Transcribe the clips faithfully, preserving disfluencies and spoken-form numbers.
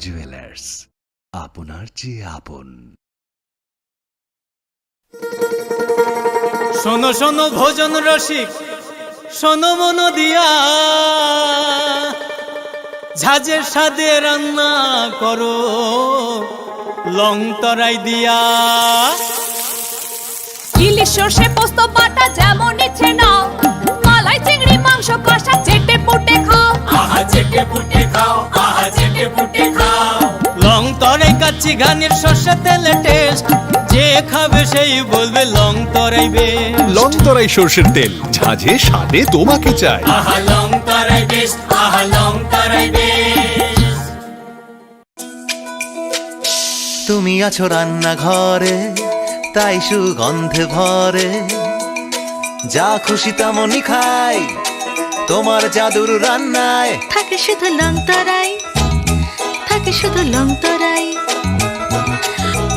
জুয়েলার্স, আপনার যে আপন। শোনো শোনো ভোজন রসিক, শোনো মন দিয়া, ঝাঁঝের স্বাদে রান্না করো লং তরাই দিয়া। ইলিশ সর্ষে পোস্ত বাটা যেমন ইচ্ছে নাও, মালাই চিংড়ি মাংস কষা চেটে পুটে খাও। আহা চেটে পুটে খাও, আহা চেটে পুটে খাও। লং তরাই কাচ্চি ঘানির সর্ষে তেলে টেস্ট, যে খাবে সেই বলবে লং তরাই বেশ। লং তরাই সর্ষের তেল, ঝাঁঝে স্বাদে তোমাকে চাই। আহা লং তরাই বেশ, আহা লং তরাই বেশ। তুমি আছো রান্নাঘরে, তাই সুগন্ধে ভরে। যা খুশি তেমনই খাই, তোমার জাদুর রান্নায়। থাকে শুধু লং তরাই, থাকে শুধু লং তরাই।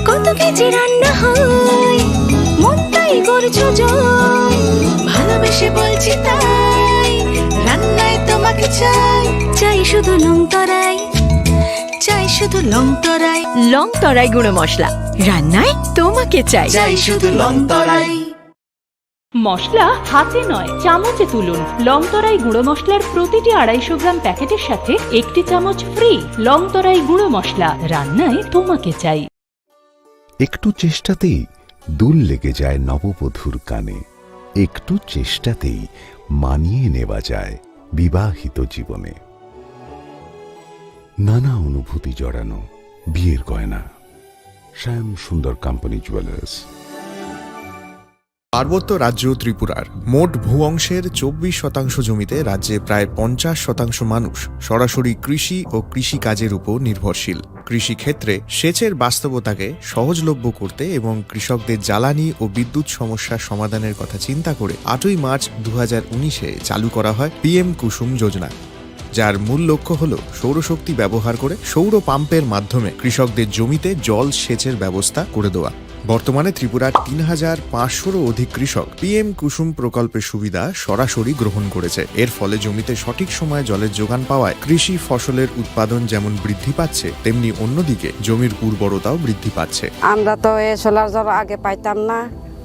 কত কেজি রান্না হয়, মনটাই করছো জয়। ভালোবেসে বলছি তাই, রান্নায় তোমাকে চাই। চাই শুধু লং তরাই, চাই শুধু লং তরাই। লং তরাই গুঁড়ো মশলা, রান্নায় তোমাকে চাই। চাই শুধু লং তরাই। মশলা হাতে নয়, চামচে তুলুন। লং তরাই গুঁড়ো মশলার প্রতিটি আড়াইশো গ্রাম প্যাকেটের সাথে একটি চামচ ফ্রি। লং তরাই গুঁড়ো মশলা, রান্নায় তোমাকে চাই। একটু চেষ্টাতেই দুল লেগে যায় নববধূর কানে, একটু চেষ্টাতেই মানিয়ে নেওয়া যায় বিবাহিত জীবনে। নানা অনুভূতি জড়ানো বিয়ের গয়না। শ্যাম সুন্দর কোম্পানি জুয়েলার্স। পার্বত্য রাজ্য ত্রিপুরার মোট ভূ অংশের চব্বিশ শতাংশ জমিতে রাজ্যে প্রায় পঞ্চাশ শতাংশ মানুষ সরাসরি কৃষি ও কৃষিকাজের উপর নির্ভরশীল। কৃষিক্ষেত্রে সেচের বাস্তবতাকে সহজলভ্য করতে এবং কৃষকদের জ্বালানি ও বিদ্যুৎ সমস্যা সমাধানের কথা চিন্তা করে আটই মার্চ দু হাজার উনিশে চালু করা হয় পিএম কুসুম যোজনা, যার মূল লক্ষ্য হল সৌরশক্তি ব্যবহার করে সৌর পাম্পের মাধ্যমে কৃষকদের জমিতে জল সেচের ব্যবস্থা করে দেওয়া। বর্তমানে ত্রিপুরার তিন হাজার পাঁচশোরও অধিক কৃষক পিএম কুসুম প্রকল্পের সুবিধা সরাসরি গ্রহণ করেছে। এর ফলে জমিতে সঠিক সময়ে জলের যোগান পাওয়ায় কৃষি ফসলের উৎপাদন যেমন বৃদ্ধি পাচ্ছে, তেমনি অন্যদিকে জমির উর্বরতাও বৃদ্ধি পাচ্ছে। আমরা তো এই সোলার জল আগে পাইতাম না,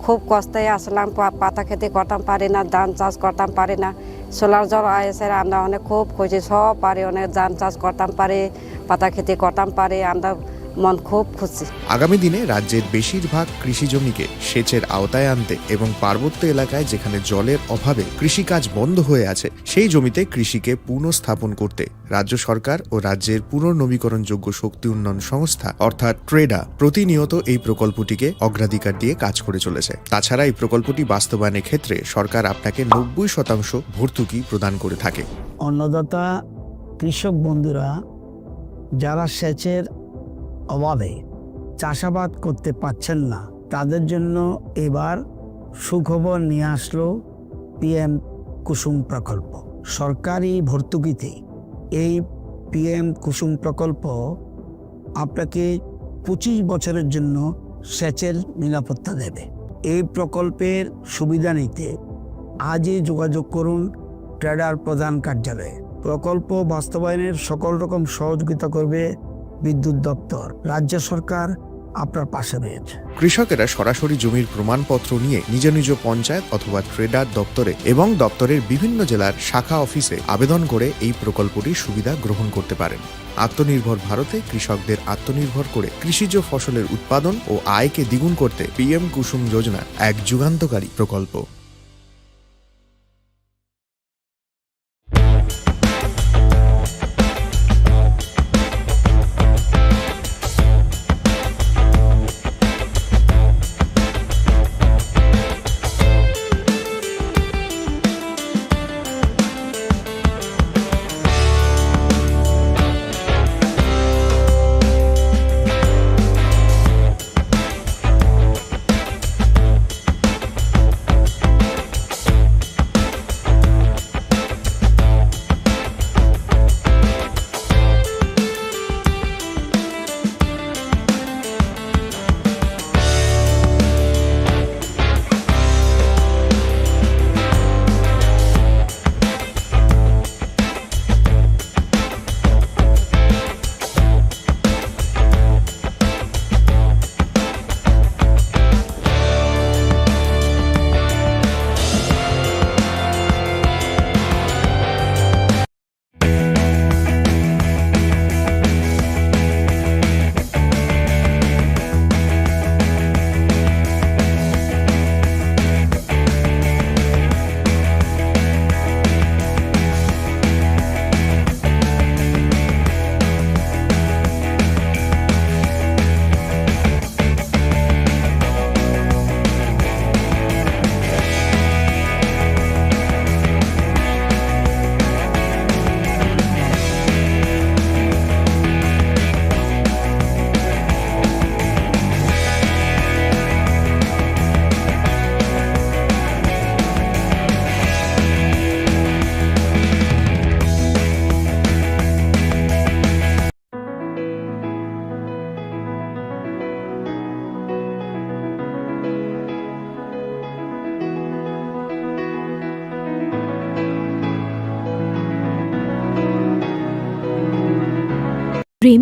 খুব কষ্টে আসলাম, পা-, পাতা খেতে করতাম পারি না, ধান চাষ করতাম পারি না। সোলার জল আইসে আমরা অনেক খুব খুশি, সব পারি, অনেক ধান চাষ করতাম পারি, পাতা খেতে করতাম পারি, আমরা মন খুব খুশি। আগামী দিনে রাজ্যের বেশিরভাগ কৃষি জমিকে সেচের আওতায় আনতে এবং পার্বত্য এলাকায় যেখানে জলের অভাবে কৃষিকাজ বন্ধ হয়ে আছে, সেই জমিতে কৃষিকে পুনঃস্থাপন করতে রাজ্য সরকার ও রাজ্যের পুনর্নবীকরণযোগ্য শক্তি উন্নয়ন সংস্থা অর্থাৎ ট্রেডা প্রতিনিয়ত এই প্রকল্পটিকে অগ্রাধিকার দিয়ে কাজ করে চলেছে। তাছাড়া এই প্রকল্পটি বাস্তবায়নের ক্ষেত্রে সরকার আপনাকে নব্বই শতাংশ ভর্তুকি প্রদান করে থাকে। অন্নদাতা কৃষক বন্ধুরা যারা সেচের অভাবে চাষাবাদ করতে পারছেন না, তাদের জন্য এবার সুখবর নিয়ে আসলো পিএম কুসুম প্রকল্প। সরকারি ভর্তুকিতে এই পিএম কুসুম প্রকল্প আপনাকে পঁচিশ বছরের জন্য সেচের নিরাপত্তা দেবে। এই প্রকল্পের সুবিধা নিতে আজই যোগাযোগ করুন ট্রেডার প্রধান কার্যালয়ে। প্রকল্প বাস্তবায়নের সকল রকম সহযোগিতা করবে বিদ্যুৎ দপ্তর। রাজ্য সরকার আপনার পাশে রয়েছে। কৃষকেরা সরাসরি জমির প্রমাণপত্র নিয়ে নিজ নিজ পঞ্চায়েত অথবা ট্রেডার দপ্তরে এবং দপ্তরের বিভিন্ন জেলার শাখা অফিসে আবেদন করে এই প্রকল্পটির সুবিধা গ্রহণ করতে পারেন। আত্মনির্ভর ভারতে কৃষকদের আত্মনির্ভর করে কৃষিজ ফসলের উৎপাদন ও আয়কে দ্বিগুণ করতে পিএম কুসুম যোজনা এক যুগান্তকারী প্রকল্প।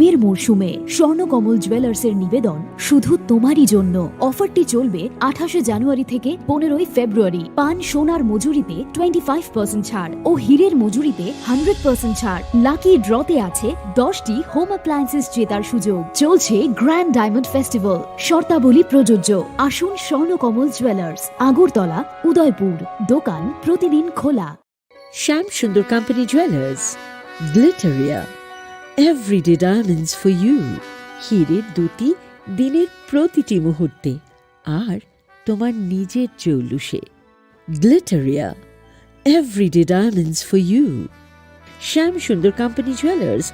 মের মরশুমে স্বর্ণকমল জুয়েলার্সের নিবেদন শুধু তোমারই জন্য। অফারটি চলবে আঠাশে জানুয়ারি থেকে পনেরোই ফেব্রুয়ারি। পান সোনার মজুরিতে টোয়েন্টি ফাইভ পার্সেন্ট ছাড় ও হীরের মজুরিতে হান্ড্রেড পার্সেন্ট ছাড়। লাকি ড্রতে আছে দশটি হোম অ্যাপ্লায়েন্সেস জেতার সুযোগ। চলছে গ্র্যান্ড ডায়মন্ড ফেস্টিভ্যাল, শর্তাবলী প্রযোজ্য। আসুন স্বর্ণকমল জুয়েলার্স, আগরতলা, উদয়পুর। দোকান প্রতিদিন খোলা। Shyam Sundar company jewellers, Glitteria, everyday diamonds for you. হীরের দ্যুতি দিনের প্রতিটি মুহূর্তে, আর তোমার নিজের জৌলুসে। Glitteria, everyday diamonds for you. Shyam Sundar company jewellers.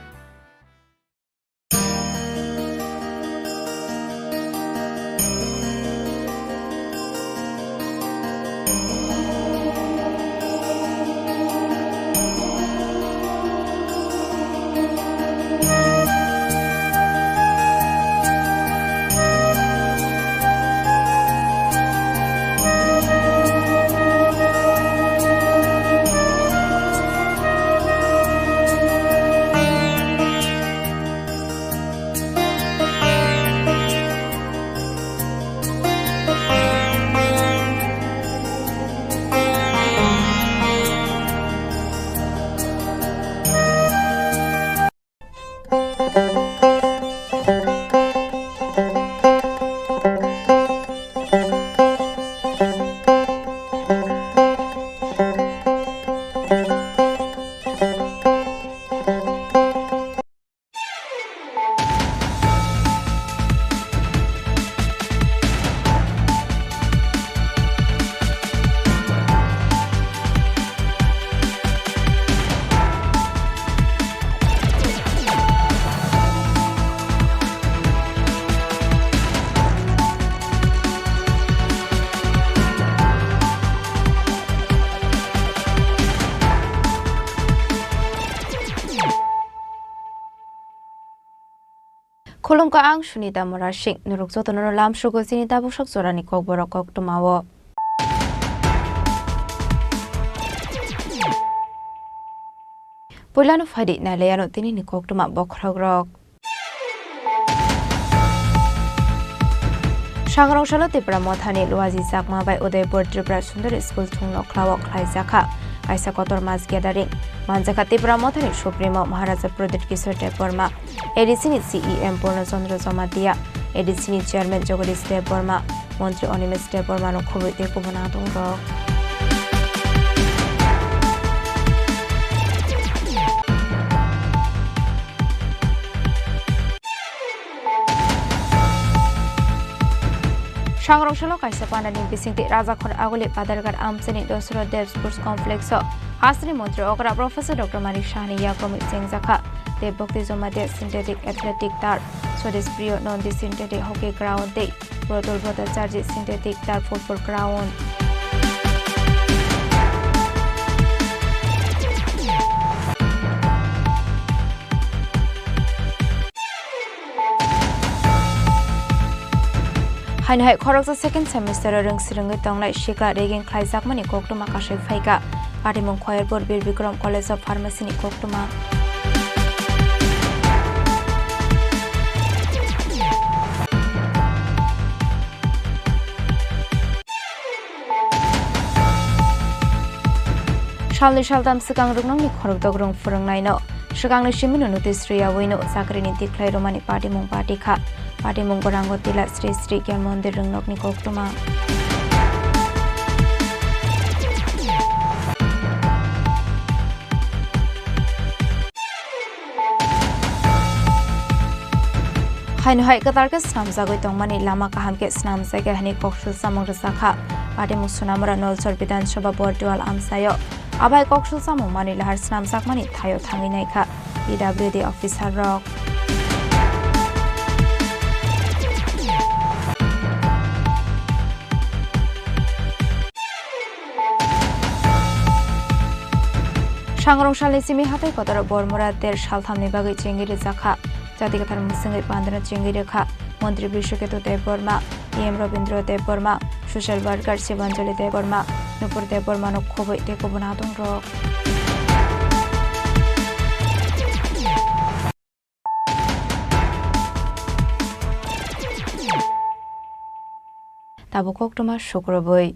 Khulumkha, ang Sunita Murasing. Norok jotono lamsogo chini tabuksak jorani kokborok koktwmao. Puilano phaidi nailaiano tinini koktwma bokhorokrok. Sangrong salo Tipra Mothani Luaji Chakma bai Udaipur Tripura Sundari School thung nokhlao khlaijakha kaisa kotor mass gathering. Manjakha Tipra Mothani Supremo Maharaja Pradyut Kishore Debbarma, A D C ni C E M Purno Chandra Jamatia, A D C ni Chairman Jagadish Debbarma, Montri Animesh Debbarmano khubui tei kubun adongrok. Sangrong salo kaisa pandani bisingtwi Rajakhor Aguli Padarghat amchaini Dosaro Dev Sports Complex o hasteni montri okra Professor Doctor Manik Sahani yakromwi chengjakha tei Bhakti Jamatia Synthetic Athletic Turf, Swadesh Priyo Nandi Synthetic Hockey Ground tei Prodol Bhattacharjee Synthetic Turf Football Ground. Haino hai khoroksa second semester o rwngsirwngwi tongnai sikla ragging khlaijakmani koktwma kasui phaikha. Patimung Khoyerpur Bir Bikram College of Pharmacy ni koktwma. Salnwi saltam swkang rwknokni khorokdok rwng phwrwngnaino swkangni simino notice rwyawi no chakrini tikhlai rwmani patimung patikha. Patimung gwnango tila Sri Sri Gyan Mondir rwngnokni koktwma. Haino hai kwtal khe swnamjagwi tongmani lama kaham khe swnamjakya hwnwi koksil chamung rwjakha. Patimung Sonamura Nolsor Bidhan Sabha Bordual amchaio. Abai koksil chamung manwi lahar swnamjakmani thaio thangwi naikha P W D officer rok. Sangrong salni simi hatai kotoro Bormura ter salthamni bagwi chengwi rwjakha. Jati kwthar mwswngwi pandano chengwi rwkha Montri Biswaketu Debbarma, E M Rabindra Debbarma, social worker Shibanjali Debbarma, Nupur Debbarmano khobwi tei kubun adongrok. Tabuk koktwma sukrubwi.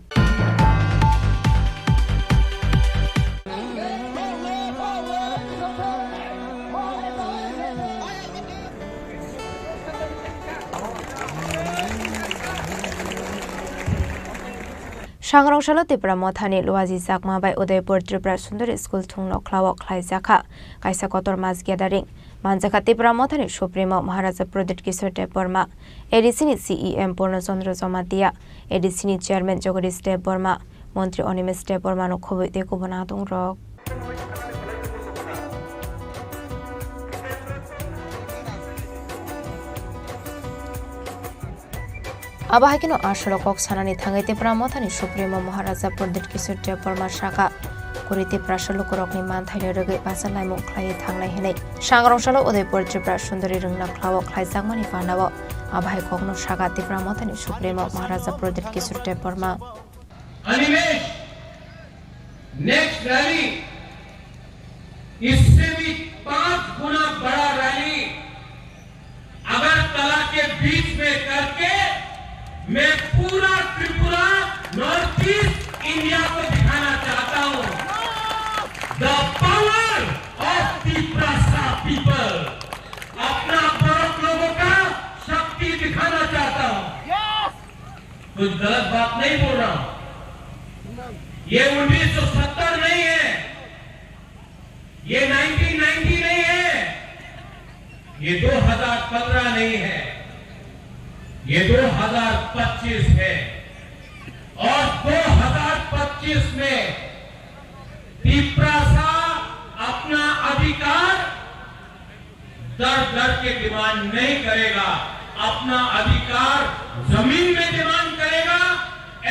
Sangrong salo Tipra Mothani Luaji Chakma bai Udaipur Tripura Sundari School thung nokhlao khlaijakha kaisa kotor mass gathering. Manjakha Tipra Mothani Supremo Maharaja Pradyut Kishore Debbarma, A D C ni C E M Purno Chandra Jamatia, A D C ni Chairman Jagadish Debbarma, Montri Animesh Debbarma no khobwi tei kubun adongrok. Abo hai kheno asolo kok sanani thangwi Tipra Mothani Supremo Maharaja Pradyut Kishore Debbarma saka, kwrwi Tiprasa lukurokni manthaino rwgwi bacha laimung khlaiwi thangnai hwnwi. Sangrong salo Udaipur Tripura Sundari rwngna khlao khlaijakmani panao abo hai kokno saka Tipra Mothani Supremo Maharaja Pradyut Kishore Debbarma. Animesh, next rally इससे भी पांच गुना बड़ा रैली अगरतला के बीच में करके मैं पूरा Tripura, north east India को दिखाना चाहता हूं, the power of Tiprasa people। अपना बड़क लोगों का शक्ति दिखाना चाहता हूं। कुछ गलत बात नहीं बोल रहा हूं। ये उन्नीस सौ सत्तर नहीं है, ये नाइनटीन नाइंटी नहीं है, ये दो हज़ार पन्द्रह नहीं है, ये दो हज़ार पच्चीस है। और दो हज़ार पच्चीस में तिप्रासा अपना अधिकार दर दर के डिमांड नहीं करेगा, अपना अधिकार जमीन में डिमांड करेगा,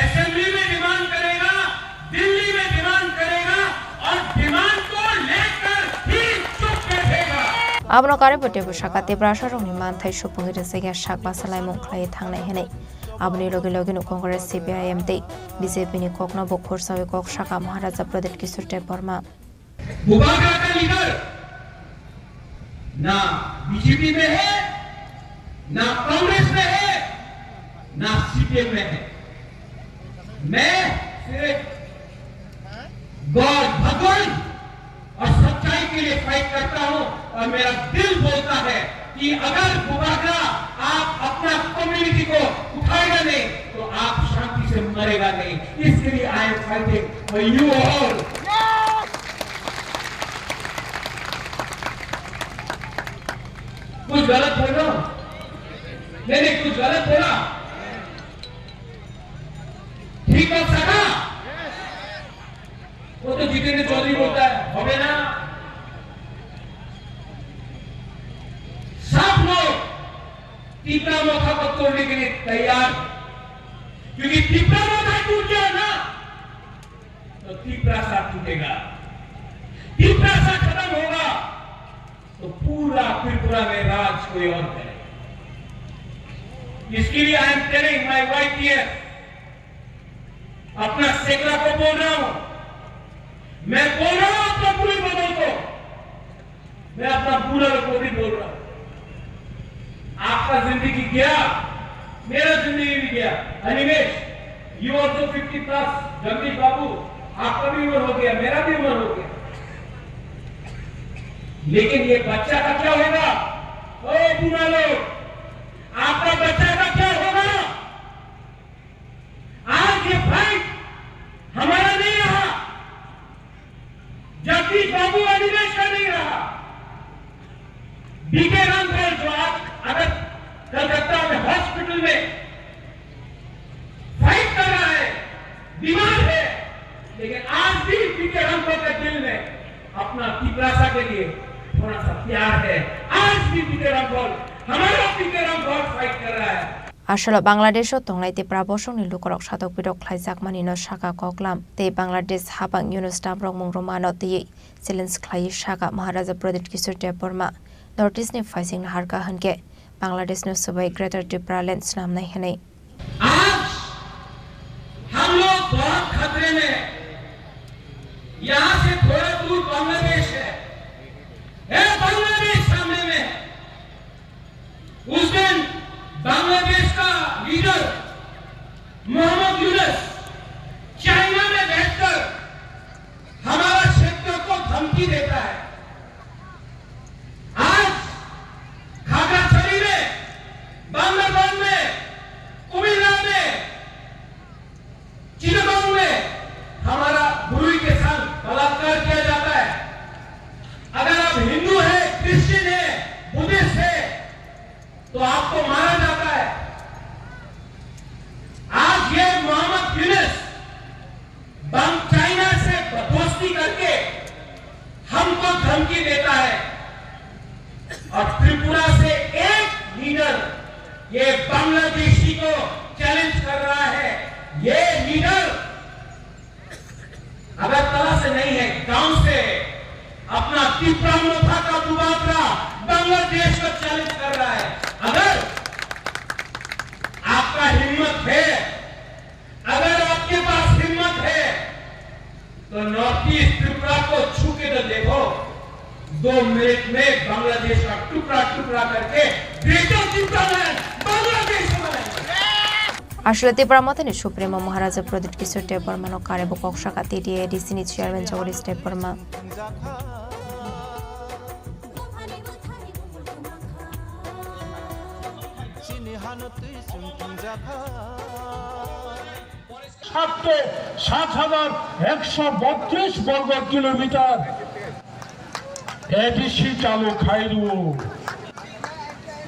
असेंबली में डिमांड करेगा, दिल्ली में डिमांड करेगा और डिमांड को लेकर ही चुप बैठेगा। Abono karwi bo teibo saka Tiprasa rokni manthai supungwi rwjakya sak bacha laimung khlaiwi thangnai hwnwi. Aboni logi logi no Congress, C P I M tei B J P ni kokno bo khursawi kok saka Maharaja Pradyut Kishore Debbarma. Bubagra का लीडर ना बीजेपी में है, ना कांग्रेस में है, ना सीपीएम में है। मैं सिर्फ गॉड, भगवान और सच्चाई के लिए फाइट करता हूं और मेरा दिल बोलता है कि अगर बुबागरा आप अपना कम्युनिटी को उठाएगा नहीं तो आप शांति से मरेगा नहीं। इसके लिए I am fighting for you all। कुछ गलत बोल रहा हूं? नहीं, नहीं, कुछ गलत बोला? ठीक बात सका? वो तो जितेंद्र चौधरी बोलता है, হবে না। सब लोग तिपरा मोथा को तोड़ने के लिए तैयार, क्योंकि तिपरा मोथा टूट गया ना, तो तिपरासा टूटेगा, तिपरासा खत्म होगा, तो पूरा त्रिपुरा में राज कोई और करेगा। इसके लिए I am telling my Y T F, अपना सेकला को बोल रहा हूं, मैं बोल रहा हूं अपना पूरे बदल को, मैं अपना पूरा को भी बोल रहा हूं। आपका जिंदगी गया, मेरा जिंदगी भी गया। Animesh, you also fifty plus, Jagdish बाबू, आपका भी उम्र हो गया, मेरा भी उम्र हो गया, लेकिन ये बच्चा का क्या होगा? ओ बूढ़ा लोग, आपका बच्चा का क्या होगा? आज ये फाइट हमारा नहीं रहा, जगदीश बाबू अनिमेश का नहीं रहा। बीके रामपाल जो आज अगर कलकत्ता में हॉस्पिटल में फाइट कर रहा है, बीमार है, लेकिन आज भी बीके रामपाल का दिल में अपना तिपरासा के लिए थोड़ा सा प्यार है। आज भी बीके रामपाल, हमारा बीके रामपाल फाइट कर रहा है। Asolo Bangladesh o tongnai Tipra bosongni lukurok satok pirok khlaijakmani no saka koklam tei Bangladesh habang Yunus Tamrok mung rwmano twiwi challenge khlaiwi saka Maharaja Pradyut Kishore Debbarma North East ni phaising naharkha hwnkhe Bangladesh no swbai Greater Tipraland swnamnai hwnwi. आज हम लोग बहुत खतरे में हैं। यहाँ से थोड़ा दूर बांग्लादेश है। ए, बांग्लादेश सामने में है। उस दिन बांग्लादेश का लीडर तिपरा मोथा का दुबातरा बांग्लादेश को चैलेंज कर रहा है। अगर आपका हिम्मत है, अगर आपके पास हिम्मत है, तो नॉर्थ ईस्ट त्रिपुरा को छू के तो देखो। दो मिनट में बांग्लादेश का टुकड़ा टुकड़ा करके ग्रेटर तिपरालैंड बांग्लादेश बनाएंगे। Aswk Tipra Mothani Supremo Maharaja Pradyut Kishore Debbarmano karwi bo kok sakha T T A D C ni chairman Jagadish Debbarma. সাত হাজার একশো বত্রিশ বর্গ কিলোমিটার এডিসি চালু খাইরু।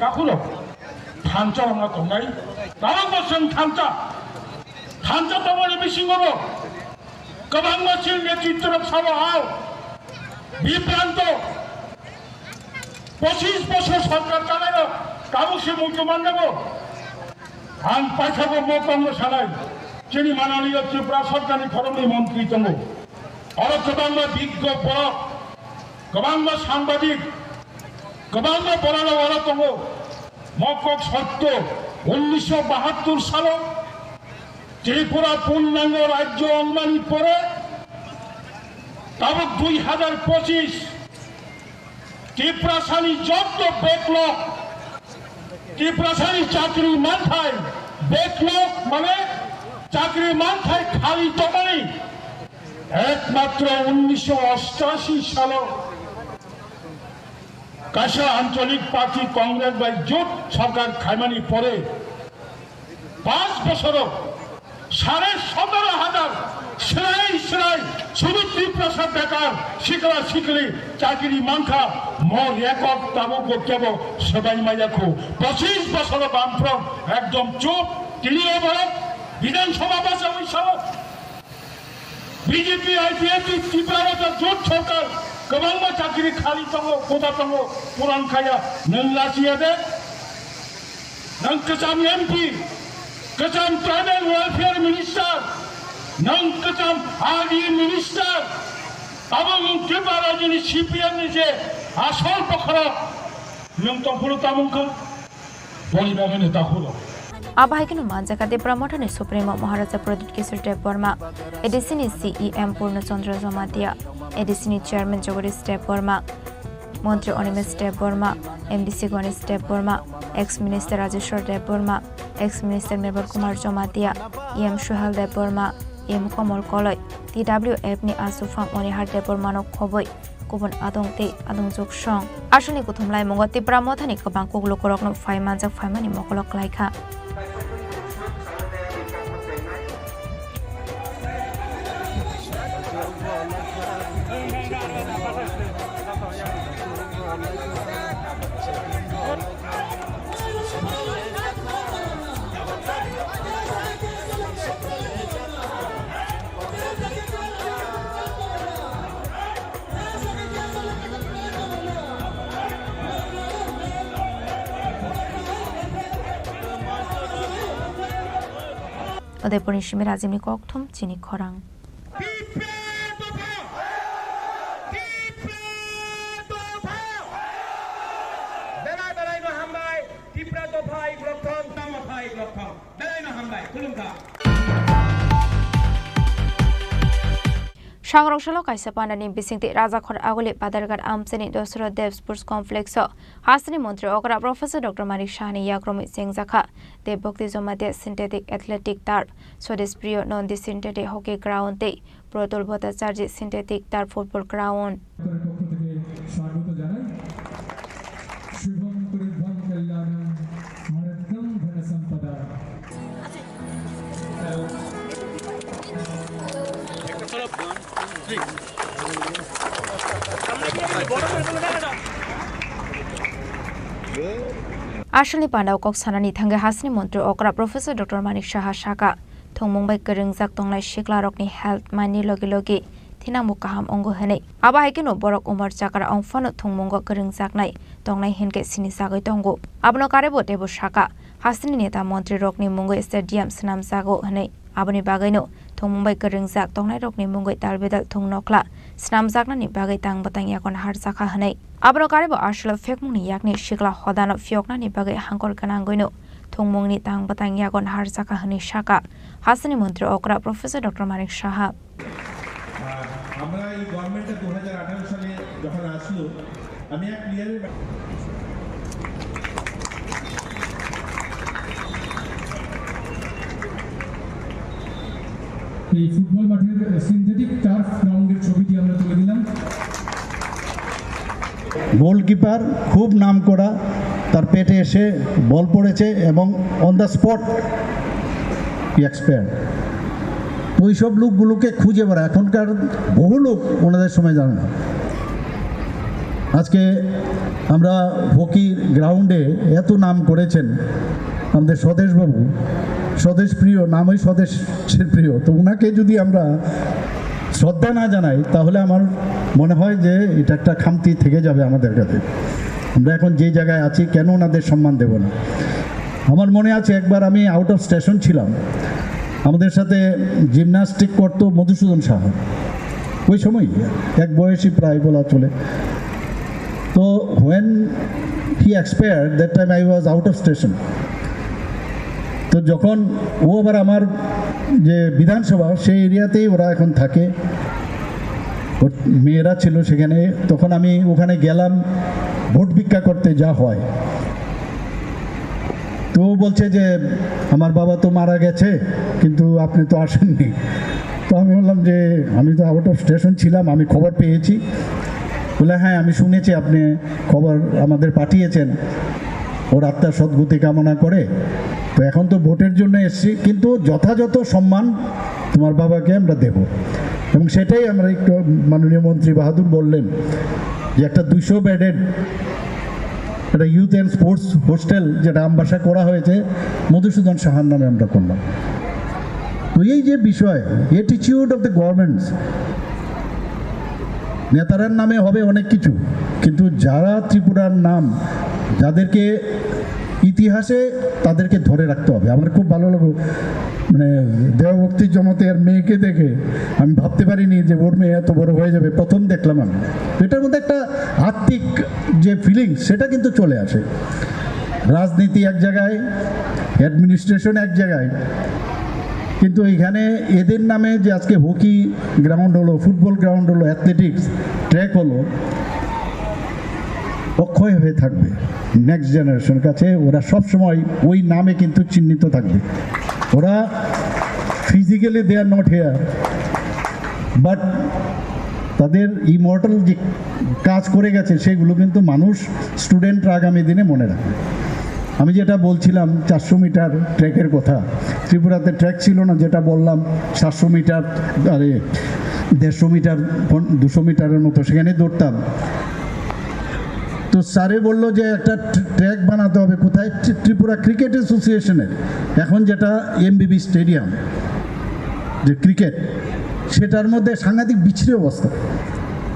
কাকুলো, থানচা আমরা তঙ্গাই, তারা বলছেন থানচা, থানচা তোমার বেশি করো। Kwbangma chini netritwrok sao, bibranto, pochis bosor sorkar chalaio, tabuk se muitu manjago. Ang paithago mo kongno sanai, chini mananiyo Tripura sorkarni khoroknwi montri tongo. Oro kwbangma biggo borok, kwbangma sangbadik, kwbangma borok oro tongo. Mo kok sotto, unnisho bahattor salo Tripura purnango rajyo wngmani pore tabuk dui hajar pochis Tiprasani jotto backlog, Tiprasani chakri manthai, backlog mane chakri manthai khali tongmani ekmatro unnisho ostashi salo kaisa ancholik party Congress bai jot sorkar khaimani pore Panch bosoro sare sotoro hajar swrai swrai sudu Tiprasa bekar sikla sikli chakiri mankha, mo record tabuk bo kebo swbai maya khu. Pochis bosoro Bamfront ekdom chup, tini o borok Bidhan Sabha bachawi sao. B J P, I P F T, Tipra Motha jot sorkar kwbangma chakiri khali tongo, koda tongo, puran khaya, nwng lachiya de? Nwng kwcham M P, kwcham Tribal Welfare Minister, nwng kwcham R D A Minister, abo nwng Tripura rajyoni C P M ni je asol bokhorok, nwng tongphuru tamung kha? Boni bagwi no ta huro. Abo hai kheno manjakha Tipra Mothani Supremo Maharaja Pradyut Kishore Debbarma, A D C ni C E M Purno Chandra Jamatia, A D C ni Chairman Jagadish Debbarma, Montri Animesh Debbarma, M D C Ganesh Debbarma, Ex Minister Rajeshwar Debbarma, Ex Minister Merbal Kumar Jamatia, E M Suhel Debbarma, E M Komol Koloi, T W F ni Asufang Onihar Debbarmano khobwi kubun adong tei adongjwk song. Aswkni kuthum laimungo Tipra Mothani kwbang kuklukurokno phai manjak phaimani mokolo klaikha. Udaipurni simi Rajibni kokthum chini khorang. Tipra dopha! Tipra dopha! Belai belai no hambai, Tipra dopha iglok thong, tamo pha iglok thong. Belai no hambai, khulumkha. Sangrong salo kaisa pandani bisingtwi Rajakhor Aguli Badarghat Amchaini Dosaro Dev Sports Complex o hasteni montri okra Professor Doctor Manik Sahani yakromwi chengjakha Dev Bhakti Jamatia Synthetic Athletic Turf, Swadesh Priyo Nandi Synthetic Hockey Ground tei Protul Bhattacharjee Synthetic Turf Football Ground. সরকারের পক্ষ থেকে স্বাগত জানাই। শুভং করিধ্বং কল্যাণং মরধ্যং ধনসম্পদা। Aswkni pandao kok sanani thangwi hasteni montri okra Professor Doctor Manik Saha sakha, thwngmung bai kwrwngjak tongnai siklarokni health manni logi logi thinangbo kaham wngo hwnwi. Abo hai kheno borok umor chakra wng phano thwngmungo kwrwngjaknai tongnai hinkhe sini chagwi tongo. Abono karwibo teibo sakha, hasteni neta montrirokni mungwi stadium swnamjago hwnwi. Aboni bagwino thwngmung bai kwrwngjak tongnairokni mungwi dalbidal thwng nokla snamjaknani bagwi tang bwtang yagon harjakha hwnwi. Abono karwibo aswk phekmungni yakni sikla hodano phiyoknani bagwi hangkor gwnangwino thwngmungni tang bwtang yagon harjakha hwnwi sakha hasteni montri okra Professor Doctor Manik Saha. আর আমরা এই গভর্নমেন্টটা দু হাজার আঠারো সালে যখন আসলো, আমি এক ক্লিয়ারের এই ফুটবল মাঠের সিনথেটিক টার্ফ গ্রাউন্ডের ছবিটি আমরা তুলে দিলাম। গোলকিপার খুব নাম করা, তার পেটে এসে বল পড়েছে এবং অন দ্য স্পট এক্সপায়ার। তো ওইসব লোকগুলোকে খুঁজে বেড়া, এখনকার বহু লোক ওনাদের সময় জানে না। আজকে আমরা হকি গ্রাউন্ডে এত নাম করেছেন আমাদের স্বদেশবাবু, স্বদেশ প্রিয়, নামই স্বদেশের প্রিয়। তো ওনাকে যদি আমরা শ্রদ্ধা না জানাই, তাহলে আমার মনে হয় যে এটা একটা খামতি থেকে যাবে আমাদের কাছে। আমরা এখন যে জায়গায় আছি, কেন ওনাদের সম্মান দেব না? আমার মনে আছে, একবার আমি আউট অফ স্টেশন ছিলাম, আমাদের সাথে জিমনাস্টিক করতো মধুসূদন সাহা, ওই সময়ই এক বয়সী প্রায় বলা চলে। তো when he expired, that time I was out of station. তো যখন ও আবার আমার যে বিধানসভা, সেই এরিয়াতেই ওরা এখন থাকে, ওর মেয়েরা ছিল সেখানে, তখন আমি ওখানে গেলাম ভোট ভিক্ষা করতে, যা হয়। তো ও বলছে যে, "আমার বাবা তো মারা গেছে, কিন্তু আপনি তো আসেননি।" তো আমি বললাম যে, "আমি তো আউট অফ স্টেশন ছিলাম, আমি খবর পেয়েছি।" বলে, "হ্যাঁ, আমি শুনেছি আপনি খবর আমাদের পাঠিয়েছেন, ওর আত্মার সদ্গতি কামনা করে। তো এখন তো ভোটের জন্য এসছি, কিন্তু যথাযথ সম্মান তোমার বাবাকে আমরা দেব।" এবং সেটাই আমরা একটু, মাননীয় মন্ত্রী বাহাদুর বললেন যে একটা দুইশো বেডেড একটা ইউথ অ্যান্ড স্পোর্টস হোস্টেল যেটা আমবাসা করা হয়েছে, মধুসূদন সাহার নামে আমরা করলাম। তো এই যে বিষয়, অ্যাটিটিউড অফ দ্য গভর্নমেন্টস, নেতারার নামে হবে অনেক কিছু, কিন্তু যারা ত্রিপুরার নাম, যাদেরকে ইতিহাসে তাদেরকে ধরে রাখতে হবে। আমার খুব ভালো লাগলো, মানে, দেবভক্তি জমাতে আর মেয়েকে দেখে আমি ভাবতে পারিনি যে ওর মেয়ে এত বড় হয়ে যাবে, প্রথম দেখলাম আমি। এটার মধ্যে একটা আত্মিক যে ফিলিংস, সেটা কিন্তু চলে আসে। রাজনীতি এক জায়গায়, অ্যাডমিনিস্ট্রেশন এক জায়গায়, কিন্তু এখানে এদের নামে যে আজকে হকি গ্রাউন্ড হলো, ফুটবল গ্রাউন্ড হলো, অ্যাথলেটিক্স ট্র্যাক হলো, অক্ষয় হয়ে থাকবে নেক্সট জেনারেশন কাছে। ওরা সব সময় ওই নামে কিন্তু চিহ্নিত থাকবে। ওরা physically they are not here, but তাদের ইমর্টাল যে কাজ করে গেছে, সেগুলো কিন্তু মানুষ, স্টুডেন্টরা আগামী দিনে মনে রাখবে। আমি যেটা বলছিলাম চারশো মিটার ট্র্যাকের কথা, ত্রিপুরাতে ট্র্যাক ছিল না, যেটা বললাম সাতশো মিটার, আরে, দেড়শো মিটার, পন-, দুশো মিটারের মতো সেখানে দৌড়তাম। তো স্যারে বললো যে একটা ট্র-, ট্র্যাক বানাতে হবে। কোথায়? ত্রি-, ত্রিপুরা ক্রিকেট অ্যাসোসিয়েশনের, এখন যেটা এমবিবি স্টেডিয়াম, যে ক্রিকেট, সেটার মধ্যে সাংঘাতিক বিচ্ছিরি অবস্থা।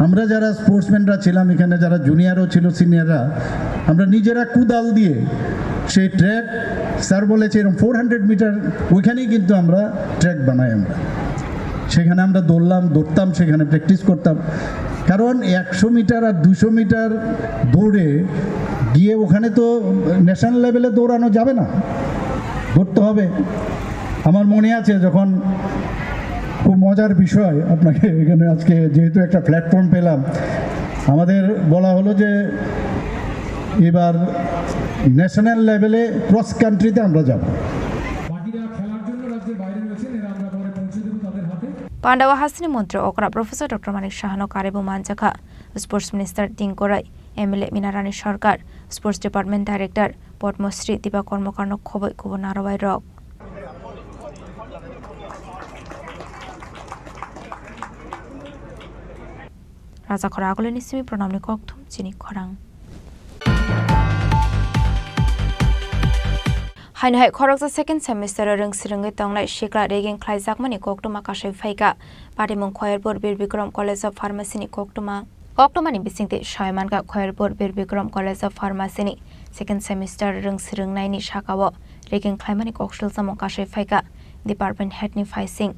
আমরা যারা স্পোর্টসম্যানরা ছিলাম এখানে, যারা জুনিয়রও ছিল, সিনিয়ররা, আমরা নিজেরা কুদাল দিয়ে সেই ট্র্যাক, স্যার বলেছে এরকম ফোর হান্ড্রেড মিটার, ওইখানেই কিন্তু আমরা ট্র্যাক বানাই আমরা। সেখানে আমরা দৌড়লাম, দৌড়তাম, সেখানে প্র্যাকটিস করতাম। কারণ একশো মিটার আর দুশো মিটার দৌড়ে গিয়ে ওখানে তো ন্যাশনাল লেভেলে দৌড়ানো যাবে না, দৌড়তে হবে। আমার মনে আছে যখন, খুব মজার বিষয়, আপনাকে এখানে আজকে যেহেতু একটা প্ল্যাটফর্ম পেলাম, আমাদের বলা হলো যে এবার ন্যাশনাল লেভেলে ক্রস কান্ট্রিতে আমরা যাব। বাকিরা খেলার জন্য রাজ্যের বাইরে রয়েছেন, এরা আমরা পরে পৌঁছে দেব তাদের হাতে। Pandao hasteni montri okra Professor Doctor Manik Sahano karwibo manjakha Sports Minister Ding Gorai, M L A Mina Rani Sarkar, Sports Department Director Padma Shri Dipa Karmakarno khoboi kubun narwai rok. Raja Khora Agulini simi Pranamni kokthum chini khorang. Haino hai khoroksa second semester o rwng swrwngwi tongnai sikla ragging khlaijakmani koktwma kasui phaikha. Patimung Khoyerpur Bir Bikram College of Pharmacy ni koktwma. Koktwmani bisingtwi sai mankha Khoyerpur Bir Bikram College of Pharmacy ni second semester rwng swrwngnaini sakao ragging khlaimani koksil samung kasui phaikha department head ni phaising.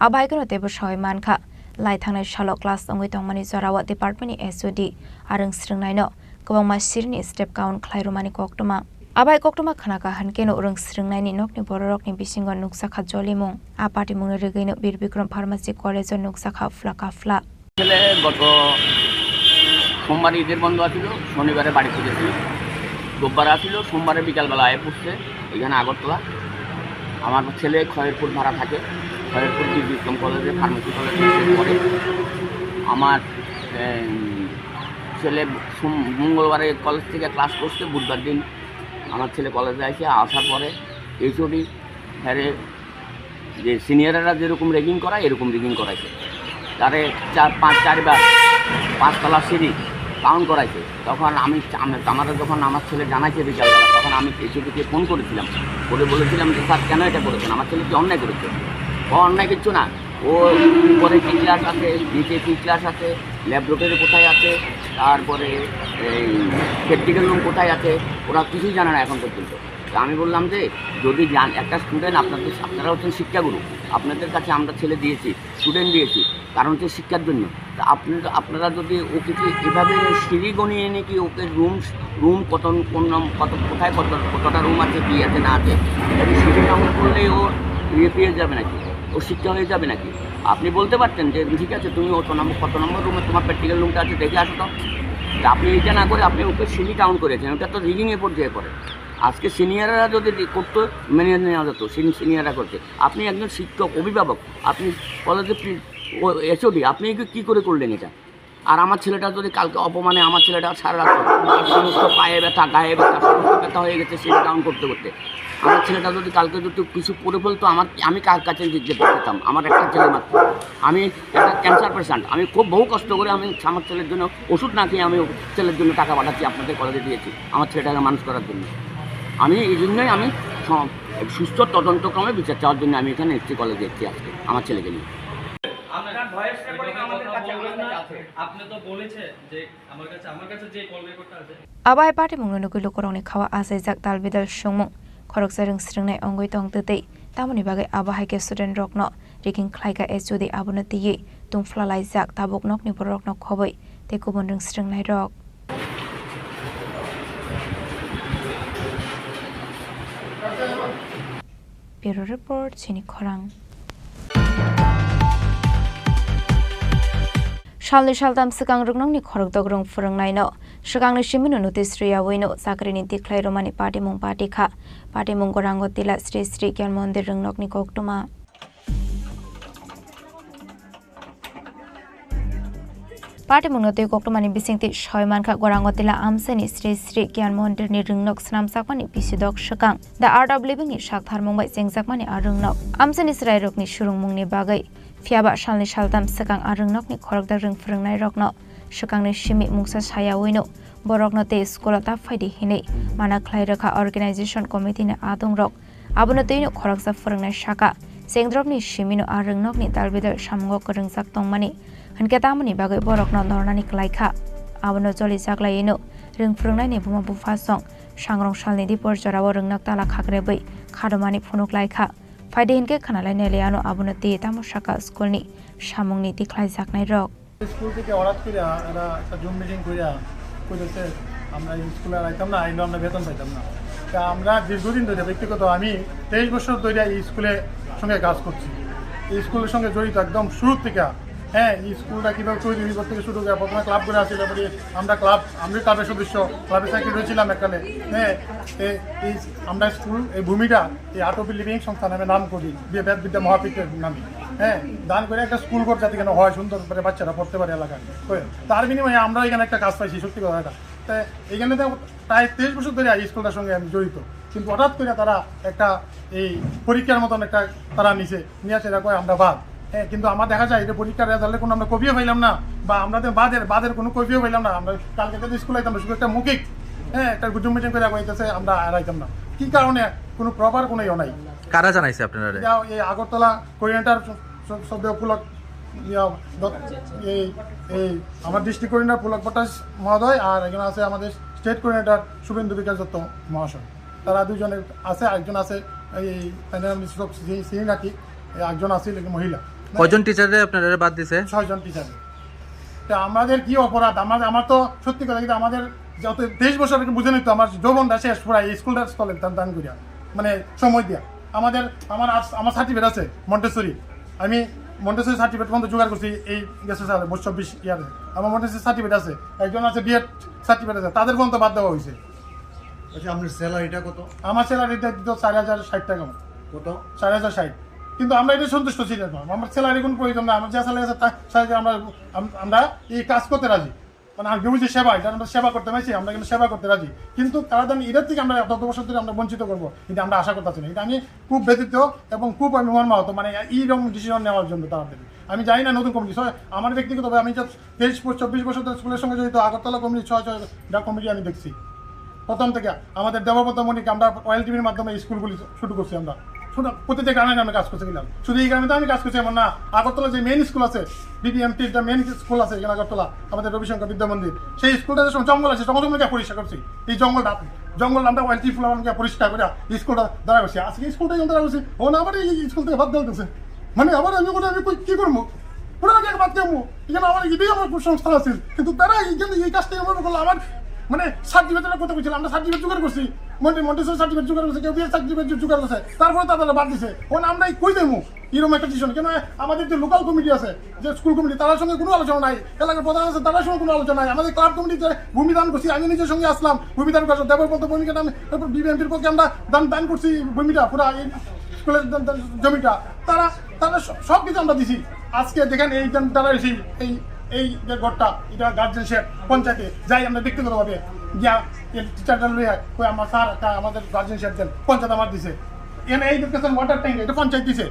Abo hai kheno teibo sawi mankha, lai thangnai salo class wngwi tongmani jorao department ni H O D a rwng swrwngnaino kwbangma sirini step count khlai rwmani koktwma. Abo hai koktwma khwnakha hwnkhe no rwng swrwngnaini nokni bororokni bisingo nukjakha jolimung. A patimungni rwgwino Bir Bikram Pharmacy College o nukjakha phla ka phla. আসলে গত সোমবার ঈদের বন্ধ আছিল, শনিবারে বাড়িতে গেছি। রোববার আছিল, সোমবারে বিকালবেলা আয় পড়ছে এখানে আগরতলা। আমার ছেলে খয়েরপুর ভাড়া থাকে, খয়েরপুর বি বিক্রম কলেজে, ফার্মেসি কলেজে পড়ে। আমার, এম, ছেলে সোম-, মঙ্গলবারে কলেজ থেকে ক্লাস করছে, বুধবার দিন আমার ছেলে কলেজে আসে, আসার পরে এইচওডি স্যারে যে সিনিয়ররা যেরকম র্যাগিং করায়, এরকম র্যাগিং করাইছে। তারে চার, পাঁচ, চারবার পাঁচতলা সিঁড়ি ডাউন করাইছে। তখন আমি, আমি, আমারে যখন আমার ছেলে জানাইছে বিকালবেলা, তখন আমি এইচওডিকে ফোন করেছিলাম, করে বলেছিলাম যে, "স্যার, কেন এটা করেছেন? আমার ছেলে কি অন্যায় করেছে?" "ও অন্যায় কিচ্ছু না, ও উপরে কি ক্লাস আছে, নিচে কি ক্লাস আছে, ল্যাবরেটরি কোথায় আছে, তারপরে এই প্র্যাকটিক্যাল রুম কোথায় আছে, ওরা কিছুই জানে না এখন পর্যন্ত।" তো আমি বললাম যে, যদি জান-, একটা স্টুডেন্ট, আপনাদের, আপনারা হচ্ছেন শিক্ষাগুরু, আপনাদের কাছে আমরা ছেলে দিয়েছি, স্টুডেন্ট দিয়েছি, কারণ হচ্ছে শিক্ষার জন্য। তা আপনি, আপনারা যদি ওকে যে এভাবে সিঁড়ি গণিয়ে নাকি ওকে রুম, রুম কত, কোন নাম, কত, কোথায় কত, কতটা রুম আছে, কি আছে না আছে, এটা কি সিঁড়ি কাউন্ট করলেই ও ইয়ে পেয়ে যাবে নাকি, ও শিক্ষা হয়ে যাবে নাকি? আপনি বলতে পারতেন যে, "ঠিক আছে, তুমি অত নম্বর, কত নম্বর রুমে তোমার প্র্যাকটিক্যাল রুমটা আছে, দেখে আসো তো।" তা আপনি এটা না করে আপনি ওকে সিঁড়ি কাউন্ট করেছেন, ওটা তো র্যাগিংয়ে পর্যায়ে পড়ে। আজকে সিনিয়ররা যদি দি-, করতো, মেনে নেওয়া যেত, সিন-, সিনিয়ররা করছে। আপনি একজন শিক্ষক, অভিভাবক, আপনি কলেজে প্রি-, ও, এইচওডি, আপনি কি, কি করে করলেন এটা? আর আমার ছেলেটা যদি কালকে অপমানে, আমার ছেলেটা সারা রাত, তার সমস্ত পায়ে ব্যথা, গায়ে ব্যথা, সমস্ত ব্যথা হয়ে গেছে, সিঁড়ি ডাউন করতে করতে। আমার ছেলেটা যদি কালকে যদি কিছু করে ফেলতো, আমার, আমি কার কাছে যেতে পারতাম? আমার একটা ছেলে মাত্র। আমি একটা ক্যান্সার পেশেন্ট, আমি খুব বহু কষ্ট করে আমি আমার ছেলের জন্য ওষুধ না খেয়ে আমি ছেলের জন্য টাকা পাঠাচ্ছি, আপনাদের কলেজে দিয়েছি আমার ছেলেটাকে মানুষ করার জন্য। আমি এই জন্যই আমি স-, সুস্থ তদন্তক্রমে বিচার চাওয়ার জন্য আমি এখানে এসেছি, কলেজে এসেছি আজকে আমার ছেলেকে নিয়ে। আপনার ভয়েস রেকর্ডিং আমাদের কাছে, আমার কাছে আছে। আপনি তো বলেছে যে আমার কাছে, আমার কাছে যে কল রেকর্ডটা আছে। Abo hai patimungno nugwi lukurokni khao achaijak dalbidal songmung, khoroksa rwng swrwngnai wngwi tong twtwi, tamoni bagwi abo hai khe student rokno riking khlaikha, HOD abono twiwi tungphla laijak tabuk nokni bororokno khobwi tei kubun rwng swrwngnairok. Bureau Report, Chini Khorang. Salni saltam swkang rwngnokni khorokdok rwng phwrwngnaino swkangni simino notice rwyawi no chakrini tikhlai rwmani patimung patikha. Patimung Gorango Tila Sri Sri Gyan Mondir rwngnokni koktwma. Patimungno twi koktwmani bisingtwi soi mankha, Gorango Tila amchaini Sri Sri Gyan Mondirni rwngnok swnamjakmani bisidok swkang The Art of Living ni saktharmung bai chengjakmani a rwngnok. Amchaini chwrairokni surungmungni bagwi, phiyaba salni saltam swkang a rwngnokni khorokdok rwng phwrwngnairokno swkangni simi mungsa sayawino borokno tei school-o ta phaidi hinwi mana khlai rwkha organization committee ni adongrok. Abono twino khoroksa phwrwngnai saka, chengdrokni simino a rwngnokni dalbidal samungo kwrwngjak tongmani, hwnkhe tamoni bagwi borokno nornani kwlaikha. Abono cholijaklaiwino rwng phwrwngnaini buma buphasong sangrong salni dipor jorao rwngnok tala khakrebwi khadomani phunuklaikha. Phaidi hinkhe khwnalai nailaiano abono tei tamo saka school-ni samungni tikhlaijaknairok. School থেকে হঠাৎ করে এরা একটা zoom meeting করে কইতেছে, "আমরা এই স্কুলে আর আইতাম না, আইলেও আমরা বেতন পাইতাম না।" তা আমরা দীর্ঘদিন ধরে, ব্যক্তিগত আমি তেইশ বছর ধরে এই স্কুলের সঙ্গে কাজ করছি, এই স্কুলের সঙ্গে জড়িত একদম শুরু থেকে। হ্যাঁ, এই স্কুলটা কীভাবে তৈরি হইব থেকে শুরু করে প্রথমে ক্লাব করে আসি, তারপরে আমরা ক্লাব, আমি ক্লাবের সদস্য, ক্লাবের সেক্রেটারি ছিলাম এককালে। হ্যাঁ, এ-, এই আমরা স্কুল, এই ভূমিটা এই আর্ট অফ লিভিং সংস্থা নামে নাম করি, বি-, বেদবিদ্যা মহাপীঠের নামে, হ্যাঁ, দান করে একটা স্কুল ঘর যাতে কেন হয়, সুন্দর করে বাচ্চারা পড়তে পারে এলাকায়। করে তার বিনিময়ে আমরা এখানে একটা কাজ পাইছি, সত্যি কথা এটা। তাই এখানে তো প্রায় তেইশ বছর ধরে এই স্কুলটার সঙ্গে আমি জড়িত, কিন্তু হঠাৎ করে তারা একটা এই পরীক্ষার মতন একটা তারা নিচে নিয়ে আসে, এরা কয় আমরা বাদ। হ্যাঁ, কিন্তু আমার দেখা যায় এটা পরীক্ষার রেজাল্টে কোনো আমরা কপিও পাইলাম না, বা আমাদের বাদের, বাদের কোনো কপিও পাইলাম না। আমরা কালকে যদি স্কুলে আইতাম, শুধু একটা মৌখিক, হ্যাঁ, একটা জুম মিটিং করে কইতেছে আমরা আর আইতাম না। কি কারণে? কোনো প্রপার কোনো ইয়ে নাই। কারা জানাইছে আপনারা? এটা এই আগরতলা কোঅর্ডিনেটর স-, স-, সদ্য পুলক, ইয়া, দ-, এই, এই আমার ডিস্ট্রিক্ট কোঅর্ডিনেটর পুলক ভট্টাচার্য মহোদয়, আর একজন আছে আমাদের স্টেট কোঅর্ডিনেটর শুভেন্দু বিকাশ দত্ত মহাশয়। তারা দুজনে আছে, একজন আছে এই, তাদের আমি সব চিনি, চিনি নাকি, এই একজন আছে নাকি মহিলা। কয়জন টিচাররে আপনারা বাদ দিছে? ছয়জন টিচার। তা আমাদের কি অপরাধ? আমার, আমার তো সত্যি কথা কিন্তু আমাদের যত তেইশ বছর আগে বুঝে নিত আমার যৌবনটা শেষ পুরা এই স্কুলটা স্থলে দান, দান করিয়া, মানে সময় দিয়া। আমাদের, আমার আস-, আমার সার্টিফিকেট আছে মন্টেসরি, আমি মন্টেসরি সার্টিফিকেট পর্যন্ত জোগাড় করছি এই গেছে সালে, বছর চব্বিশ ইয়ারে আমার মন্টেসরি সার্টিফিকেট আছে। একজন আছে বিএড সার্টিফিকেট আছে, তাদের পর্যন্ত বাদ দেওয়া হয়েছে। আচ্ছা, আপনার স্যালারিটা কত? আমার স্যালারিটা দিত চার হাজার ষাট টাকা মতো। কত? চার হাজার ষাট। কিন্তু আমরা এটা সন্তুষ্ট ছিলাম না। আমার স্যালারি কোনো প্রয়োজন না, আমার যে স্যালারি আছে তা স্যালারি আমরা, আম-, আমরা এই কাজ করতে রাজি। মানে আমি বুঝি সেবা, এটা আমরা সেবা করতে পারছি, আমরা কিন্তু সেবা করতে রাজি। কিন্তু তারা যেন এটার থেকে আমরা এত বছর ধরে আমরা বঞ্চিত করবো, কিন্তু আমরা আশা করতেছি না। এটা আমি খুব ব্যথিত এবং খুব আমি মর্মাহত, মানে এইরকম ডিসিশন নেওয়ার জন্য তাদের। আমি জানি না নতুন কমিটি, সবাই আমার ব্যক্তিগতভাবে আমি just তেইশ প-, চব্বিশ বছর ধরে স্কুলের সঙ্গে জড়িত, আগরতলা কমিটি, ছয় ছয় ডা কমিটি আমি দেখছি। প্রথম থেকে আমাদের দেবব্রত মণিকে আমরা ওয়াইএলটিভির মাধ্যমে স্কুলগুলি শুরু করছি আমরা। শুধু প্রতিটা গ্রামে গ্রামে কাজ করতে গেলাম। শুধু এই গ্রামে তো আমি কাজ করছি এমন না, আগরতলা যে মেইন স্কুল আছে, বিবিএমপির যে মেইন স্কুল আছে এখানে আগরতলা, আমাদের রবিশঙ্কর বিদ্যা মন্দির, সেই স্কুলটা যে সময় জঙ্গল আছে, জঙ্গল জঙ্গল গিয়ে পরিষ্কার করছি। এই জঙ্গলটা, জঙ্গল আমরা ওয়াইএলটি ফুলাবান গিয়ে পরিষ্কার করে স্কুলটা দাঁড়া করছি। আজকে স্কুলটা যখন দাঁড়া করছি, ও না আবার এই স্কুল থেকে বাদ দেওয়া হচ্ছে। মানে আবার আমি ওটা আমি কই কি করবো? ওরা আগে বাদ দেবো। এখানে আমার এটাই আমার কুসংস্কার আছে। কিন্তু তারা এখানে এই কাজটা এভাবে করলো, আমার মানে সার্টিফিকেট করতে বলছিল, আমরা সার্টিফিকেট জোগাড় করছি, মন্টে-, মন্টেসরি সার্টিফিকেট জোগাড় করছি, কেউ বিএড সার্টিফিকেট জোগাড় করছে, তারপরে তারা বাদ দিছে। ওখানে আমরাই কই দেবো এরকম একটা ডিসিশন? কেন আমাদের যে লোকাল কমিটি আছে, যে স্কুল কমিটি, তার সঙ্গে কোনো আলোচনা নাই, এলাকার প্রধান আছে, তার সঙ্গে কোনো আলোচনা নাই। আমাদের ক্লাব কমিটিতে ভূমি দান করছি, আমি নিজের সঙ্গে আসলাম, ভূমি দান করছি, দেবব্রত ভূমিকা দান, তারপর বিবিএমপির পক্ষে আমরা দান, দান করছি ভূমিটা, পুরা এই স্কুলের দান, দান, জমিটা। তারা, তারা স-, সব কিছু আমরা দিছি। আজকে দেখেন এই যে তারা এসে এই, এই যে ঘরটা, এটা গার্জেন শেড পঞ্চায়েতে যাই আমরা ব্যক্তিগতভাবে গিয়া এই টিচারটা লইয়া কই, "আমার স্যার, একটা আমাদের গার্জেন শেড দেন।" পঞ্চায়েত আমার দিছে। এনে এই দেখতেছেন ওয়াটার ট্যাঙ্ক, এটা পঞ্চায়েত দিছে,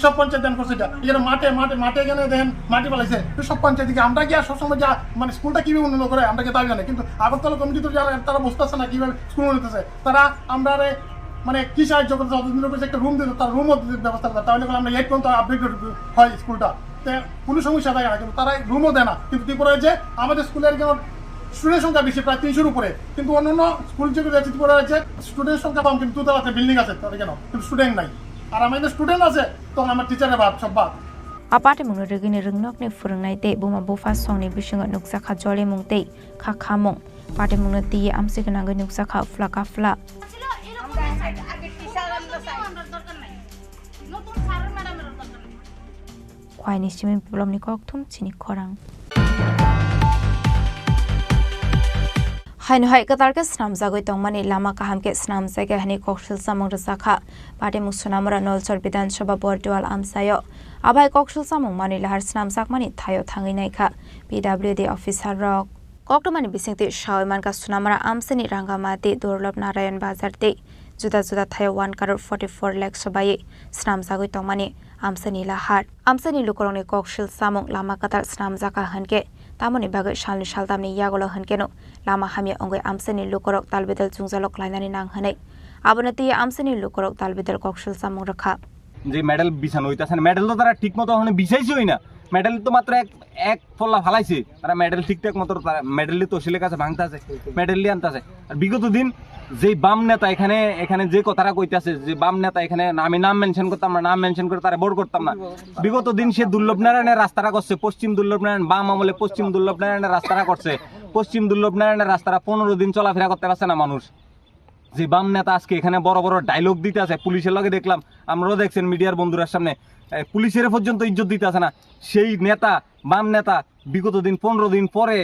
সব পঞ্চায়েত দান করছে। এটা এখানে মাঠে, মাঠে, মাঠে এখানে দেখেন মাটি ফালাইছে, তো সব পঞ্চায়েত দিকে। আমরা গিয়া সবসময় যা মানে স্কুলটা কিভাবে উন্নয়ন করে আমরা কি দাবি জানাই, কিন্তু আগরতলা কমিটি তো যারা তারা বুঝতেছে না কিভাবে স্কুল উন্নয়ন হইতেছে। তারা আমরা মানে কি সাহায্য করতে, যতদিন করছে একটা রুম দিতে, তার রুমও দিতে ব্যবস্থা করতে, তাহলে আমরা এইট পর্যন্ত আপডেট হয় স্কুলটা, তে কোনো সমস্যা থাকে না। কিন্তু তারা রুমও দেয় না। কিন্তু ত্রিপুরায় যে আমাদের স্কুলের কেন স্টুডেন্ট সংখ্যা বেশি, প্রায় তিনশোর উপরে, কিন্তু অন্যান্য স্কুল যেগুলো আছে ত্রিপুরা রাজ্যে স্টুডেন্ট সংখ্যা কম, কিন্তু দুতলাতে বিল্ডিং আছে তাদের কেন, কিন্তু স্টুডেন্ট নাই। আর আমাদের স্টুডেন্ট আছে, তখন আমার টিচারের বাদ, সব বাদ। A patimungno rwgwini rwngnokni phwrwngnai tei buma bupha songni bisingo nukjakha jolimung tei kha khamung. Patimungno twiwi amchwknangwi nukjakha phla kaphla. Khwaini simi biplopni kokthum chini khorang. Haino hai kwtal khe swnamjagwi tongmani lama kaham khe swnamjakya hwnwi koksil chamung rwjakha. Patimung Sonamura Nolchor Bidhan Sabha Bordual amchaio. Abai koksil chamung manwi lahar swnamjakmani thaio thangwi naikha P W D officer rok. Koktwmani bisingtwi sawi mankha Sonamura amchaini Rangamati, Durlab Narayan Bazar tei juda juda thaio one crore forty four lakh sobai swnamjagwi tongmani amchaini lahar. Amchaini lukurokni koksil chamung lama kwtal swnamjakha hwnkhe tamoni bagwi salni saltamni yagulo hwnkheno lama hamya wngwi amchaini lukurok talbidal chungjalok lainani nang hwnwi. Abono twiwi amchaini lukurok talbidal koksil chamung rwkha. যে মেডেল বিছানো হইতাছে না, মেডেল তো তারা ঠিক মতো ওখানে বিছাইছেই না। মেডেল তো মাত্র এক, এক পল্লা ফালাইছে, তারা মেডেল ঠিকঠাক মতো তারা মেডেল তো সিলে কাছে ভাঙতাছে, মেডেল নিয়ে আনতাছে। আর বিগত দিন যে বাম নেতা এখানে, এখানে যে কথাটা কইতাছে যে বাম নেতা এখানে, আমি নাম মেনশন করতাম না, নাম মেনশন করে তারা ভোট করতাম না। বিগত দিন সে দুর্লভ নারায়ণের রাস্তাটা করছে, পশ্চিম দুর্লভ নারায়ণ, বাম আমলে পশ্চিম দুর্লভ নারায়ণের রাস্তাটা করছে। পশ্চিম দুর্লভ নারায়ণের রাস্তাটা পনেরো দিন চলাফেরা করতে পারছে না মানুষ। যে বাম নেতা আজকে এখানে বড় বড় ডায়লগ দিতে আছে, পুলিশের লগে দেখলাম, আমরাও দেখছেন মিডিয়ার বন্ধুরার সামনে, এ, পুলিশের পর্যন্ত ইজ্জত দিতে আছে না। সেই নেতা, বাম নেতা, বিগত দিন, পনেরো দিন পরে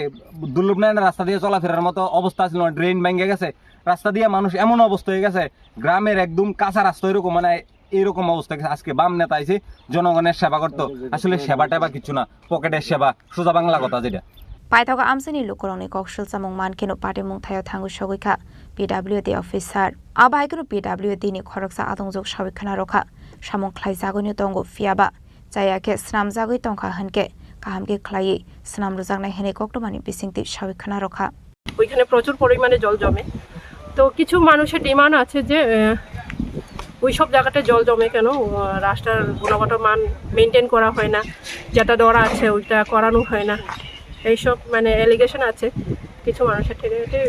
দুর্লভ নারায়ণের রাস্তা দিয়ে চলাফেরার মতো অবস্থা ছিল না, ড্রেন ভেঙে গেছে, রাস্তা দিয়ে মানুষ এমন অবস্থা হয়ে গেছে, গ্রামের একদম কাঁচা রাস্তা এরকম, মানে এইরকম অবস্থা। আজকে বাম নেতা আইছে জনগণের সেবা করতো, আসলে সেবা টেবা কিছু না, পকেটের সেবা, সোজা বাংলা কথা যেটা। Paithago amchaini lukurokni koksil chamung mankheno patimung thaio thangwi sogwi kha P W D officer. Abo hai kheno P W D ni khoroksa adongjwk sawi khna rwkha, samung khlai jagwino tongo, phiyaba chaya khe swnamjagwi tongkha hwnkhe kaham khe khlaiwi swnam rwjaknai hwnwi koktwmani bisingtwi sawi khna rwkha. ওইখানে প্রচুর পরিমাণে জল জমে। তো কিছু মানুষের ডিমান্ড আছে যে, আহ, ওই সব জায়গাতে জল জমে কেন, আহ, রাস্তার গুণগত মান মেনটেন করা হয় না, যেটা দেওয়া আছে ওইটা করানো হয় না, এইসব মানে অ্যালিগেশন আছে কিছু মানুষের থেকে। এতে,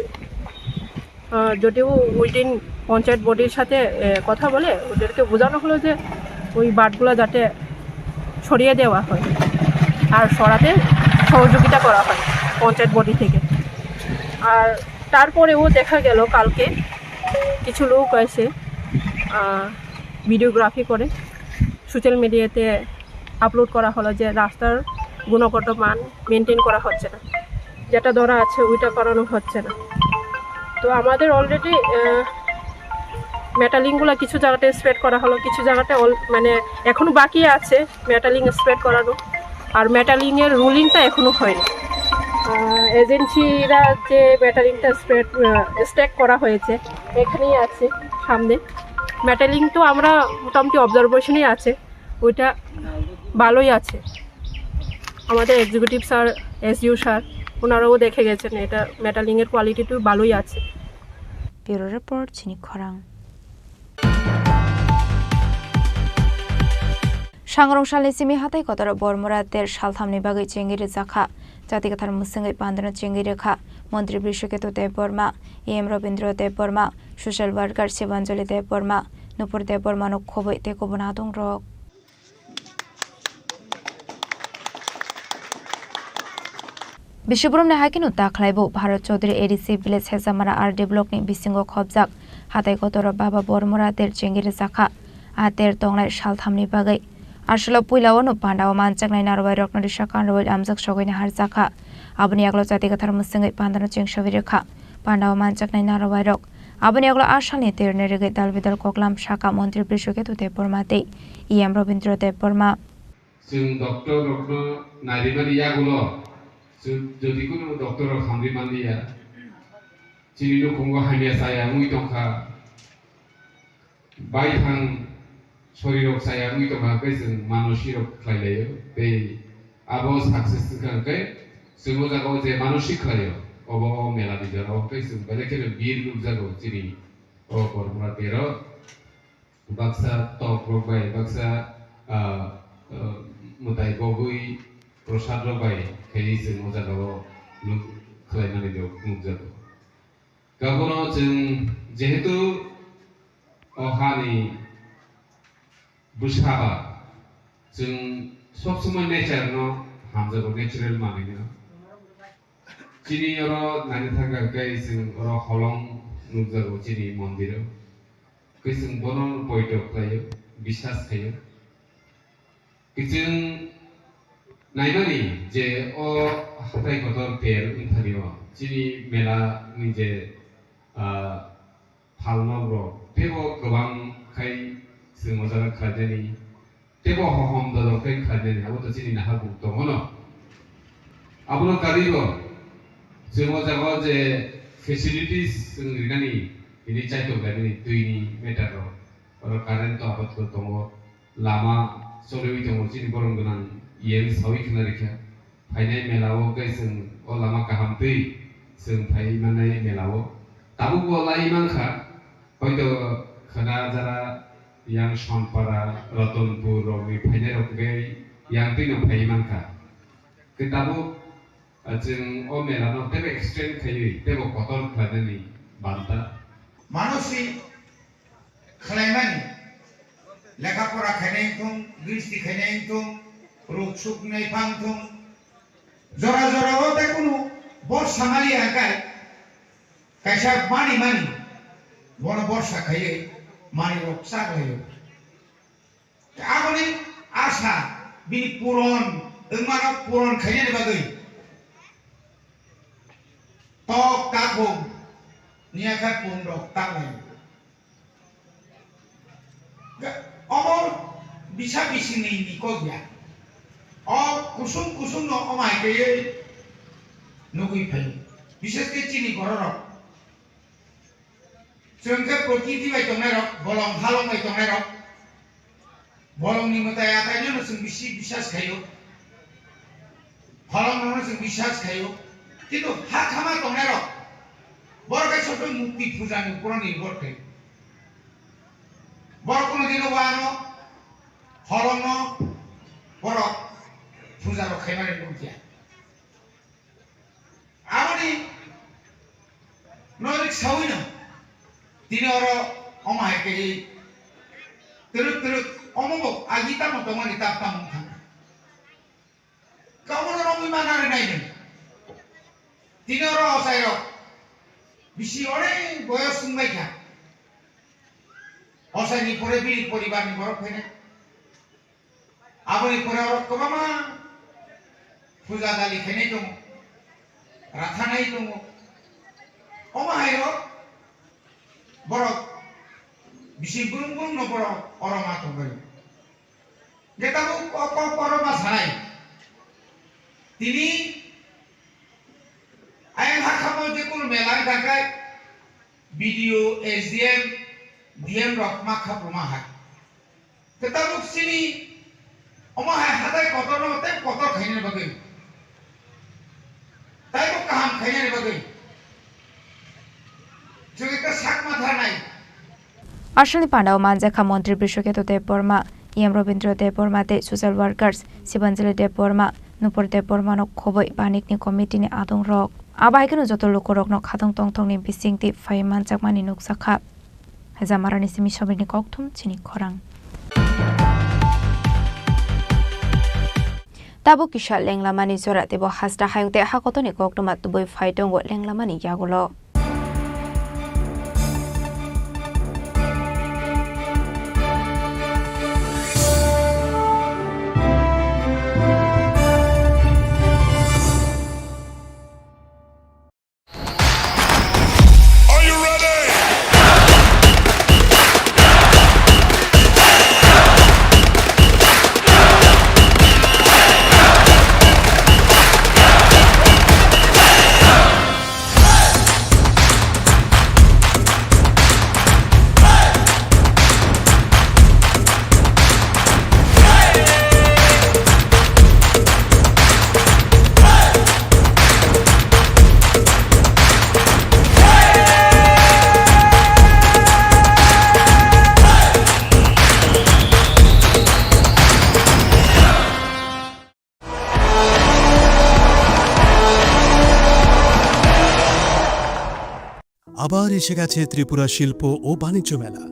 আহ, যদিও ওই দিন পঞ্চায়েত বডির সাথে, আহ, কথা বলে ওদেরকে বোঝানো হলো যে ওই বাঁধগুলো যাতে সরিয়ে দেওয়া হয় আর সরাতে সহযোগিতা করা হয় পঞ্চায়েত বডি থেকে। আর তারপরেও দেখা গেল কালকে কিছু লোক এসে ভিডিওগ্রাফি করে সোশ্যাল মিডিয়াতে আপলোড করা হলো যে রাস্তার গুণগত মান মেনটেন করা হচ্ছে না, যেটা ধরা আছে ওইটা করানো হচ্ছে না। তো আমাদের অলরেডি মেটালিংগুলো কিছু জায়গাতে স্প্রেড করা হলো, কিছু জায়গাতে অল মানে এখনও বাকি আছে, মেটালিং স্প্রেড করানো। আর মেটালিংয়ের রুলিংটা এখনও হয়নি। এজেন্সিরা যে মেটালিংটা স্প্রেড স্ট্যাক করা হয়েছে এখানেই আছে সামনে। মেটালিং তো আমরা মোটামুটি অবজারভেশনেই আছে, ওইটা ভালোই আছে। আমাদের এক্সিকিউটিভ স্যার, এসডিও স্যার, ওনারাও দেখে গেছেন, এটা মেটালিংয়ের কোয়ালিটি তো ভালোই আছে। Bureau Report, Chini Khorang. Sangrong salni simi hatai kotoro Bormura ter salthamni bagwi chengwi rwjakha. Jati kwthar mwswngwi pandano chengwi rwkha Montri Brishoketu Debbarma, E M Robindra Debbarma, social worker Shibanjali Debbarma, Nupur Debbarmano khobwi tei kubun adongrok. Bishibrumni haikhe no dakhlaibo Bharat Chaudhary A D C village Hejamara R D block ni bisingo khobjak hatai kotoro Baba Bormura ter chengwi rwjakha. A ter tongnai salthamni bagwi. Aswlo puilao no pandao manjaknai narwai rokno risa kanrwui amjak sogwi naharjakha. Aboni yagulo jati kwthar mwswngwi pandano chengsawi rwkha. Pandao manjaknai narwai rok. Aboni yagulo a salni terni rwgwi dal bidal koklam saka Montri Brishoketu Debbarma tei E M Robindra Debbarma. Chwng doctor rokno narimani yagulo, chwng jodi kunu doctor rok hamri manliya, chini nukhungo hamya chaya wngwi tongkha, baithang sorirok chaya wngwi tongkha, hwnkhe chwng manosirok khlailaio, tei abo success wngkha, hwnkhe chwng o jagao je manosik khlaio, obo o mela ni jora o hwnkhe chwng belai kheno bir nukjago chini o Bormura tero. Baksa tok rok bai, baksa, ah, ah, mwtai bogwi prosad rok bai khaiwi chwng o jaga o nuk khlaimani rok nukjago. Abono chwng jehetu o hani bwsa ba, chwng sob somoi nature no hamjago, natural manwi no. Chini oro naina thangkha hwnkhe chwng oro holong nukjago chini mondiro. Khe chwng bono poito khlaio, bisas khaio. Kichwng naimani je o hatai kotor ter wngthani o chini mela ni je, ah, phalnok rok teibo kwbang khai chwng o jaga khlaijani. Teibo hohom dodok tei khlainani abo to chini naharmung tongo no. Abono karwi bo chwng o jaga o je facilities chwng rinani, tini chaitok lainani, twini matter rok, oro current to apato tongo, lama choliwi tongo, chini borom gwnang iyang sawi khna rikha. Phainai mela o khe chwng o lama kaham twi chwng phai manai mela o. Tabuk bo lai mankha, hoito khwna jara yang Sonpara, Ratanpur rokni phainai rok khe yang twi no phai mankha. Khe tabuk, ah, chwng o mela no teibo extend khaiwi teibo kotor khlainani banta. Mano si khlaimani. Lekha pora khainai wngthung, gristi khainai wngthung, ruk suk nai phang thung. Jora jora o tei kunu borsa mali ya kai. Kaisa mani mani. Bono borsa khaiwi mani rok chak laio. Aboni asa bini puron, wngmano puron khainani bagwi. Tok takhum, niya khe pun rok tak laio. Omo bisa bisingni ni kok ya. O kusung kusung no omo hai khe nugwi phai. Bises khe chini borok rok. Chwng khe prokriti bai tongnai rok, bolong halong bai tongnai rok. Bolong ni mwtai atai no chwng bisi bisas khaio. Holong no chwng bisas khaio. Kintu ha khama tongnai rok. Borok khe soto mukti puja ni upor ni bor khaio. Borok kono dino wano, holongo, borok puja rok khaimani nukya. Aboni norik sawino, tini oro omo hai khe twrwk twrwk omo bo agi tamo tongmani tap tamo wngkha. Tomono romwi mana rwnai nung. Tini oro ochairok bisi onek boyos wngbaikha. Ochaini pore bini poribarni borok phainai. Aboni pore oro kwbangma puja dali khainai tongo, rathanai tongo. Omo hairok borok bisi brum brum no borok oro ma tongbaio. Je tabuk o kok oro ma sanai. Tini ayang hakhamo je kunu mela wngkha khe B D O, S D M, D M rok ma kha puma hai. Khe tabuk chini omo hai hatai kotorno tei kotor khainani bagwi. Taibo kaham khainani bagwi. Chwng ekta sak ma tharnai. Aswlni pandao manjakha Montri Brishoketu Debbarma, E M Robindra Debbarma tei social workers Sibanjali Debbarma, Nupur Debbarmano khoboi banikni committee-ni adongrok. Abo hai kheno joto lukurokno khatong tongthokni bisingtwi phaiwi manjakmani nukjakha. Jamarani simi Somirni kokthum chini khorang. Tabuk kisa lenglamani jora teibo hasta hayung tei hakotorni koktwma tubui phai tongo lenglamani yagulo. আবার এসে গেছে ত্রিপুরা শিল্প ও বাণিজ্য মেলা,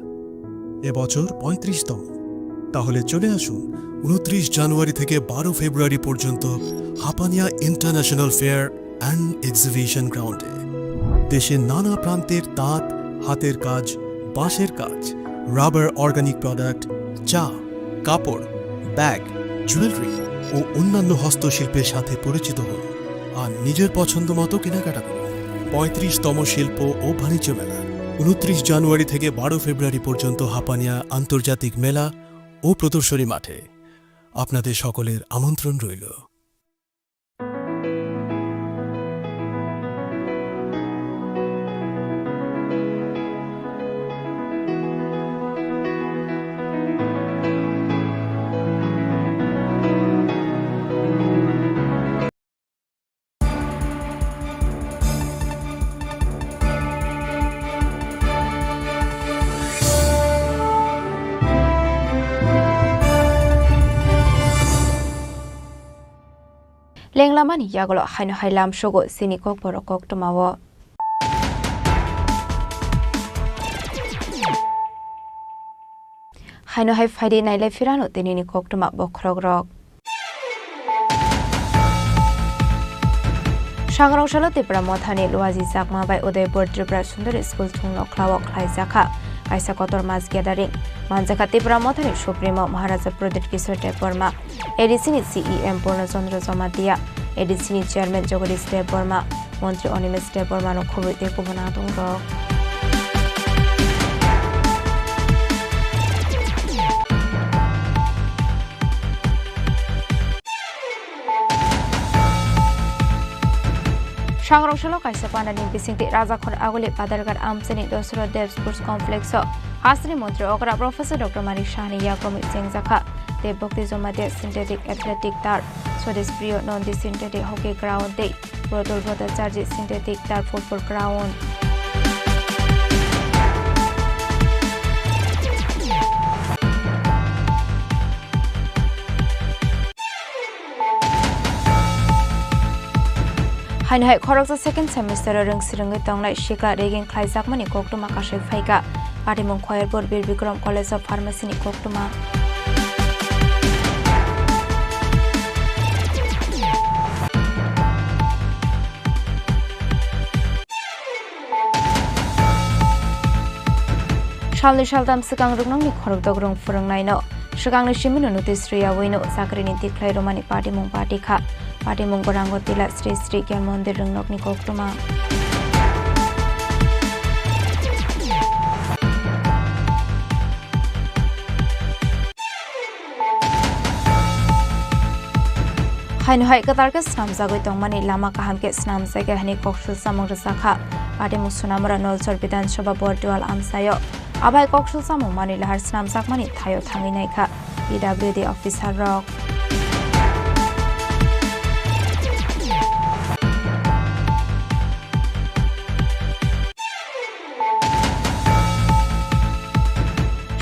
এবছর পঁয়ত্রিশতম। তাহলে চলে আসুন ঊনত্রিশ জানুয়ারি থেকে বারো ফেব্রুয়ারি পর্যন্ত Hapania international fair and exhibition গ্রাউন্ডে। দেশের নানা প্রান্তের তাঁত, হাতের কাজ, বাঁশের কাজ, রাবার, অর্গানিক প্রোডাক্ট, চা, কাপড়, ব্যাগ, জুয়েলারি ও অন্যান্য হস্তশিল্পের সাথে পরিচিত হন আর নিজের পছন্দ মতো কেনাকাটা করুন। পঁয়ত্রিশতম শিল্প ও বাণিজ্য মেলা, ঊনত্রিশ জানুয়ারি থেকে বারো ফেব্রুয়ারি পর্যন্ত হাপানিয়া আন্তর্জাতিক মেলা ও প্রদর্শনী মাঠে। আপনাদের সকলের আমন্ত্রণ রইল। Lenglamani yagulo haino hai lamsogo chini kokborok koktwmao. Haino hai phaidi nailai phirano tinini koktwma bokhorokrok. Sangrong salo Tipra Mothani Luaji Chakma bai Udaipur Tripura Sundari School thung nokhlao khlaijakha kaisa kotor mass gathering. Manjakha Tipra Mothani Supremo Maharaja Pradyut Kishore Debbarma, A D C ni C E M Purna Chandra Jamatia, A D C ni Chairman Jagadish Debbarma, Montri Animesh Debbarmano khubui tei kubun adongrok. Sangrong salo kaisa pandani bisingtwi Rajakhor Aguli Padarghat amchaini Dasarath Dev Sports Complex o hasteni montri okra Professor Doctor Manik Sahani yakromwi chengjakha tei Bhakti Jamatia Synthetic Athletic Turf, Swadesh Priyo Nandi Synthetic Hockey Ground tei Produl Bhattacharjee Synthetic Turf Football Ground. Haino hai khoroksa second semester o rwngsirwngwi tongnai sikla ragging khlaijakmani koktwma kasui phaikha. Patimung Khoyerpur Bir Bikram College of Pharmacy ni koktwma. Salni saltam swkang rwngnokni khorokdok rwng phwrwngnaino swkangni simino notice rwyawi no chakrini tikhlai romani patimung patikha. Patimung gwnango tila Sri Sri Gyan Mondir rwngnokni koktwma. Haino hai kwtal khe swnamjagwi tongmani lama kaham khe swnamjakya hwnwi koksul samung rwjakha. Patimung Sonamura Nolsor Bidhan Sabha Bordual amchaio. Abai koksul samung manwi lahar swnamjakmani thaio thangwi naikha P W D officer rok.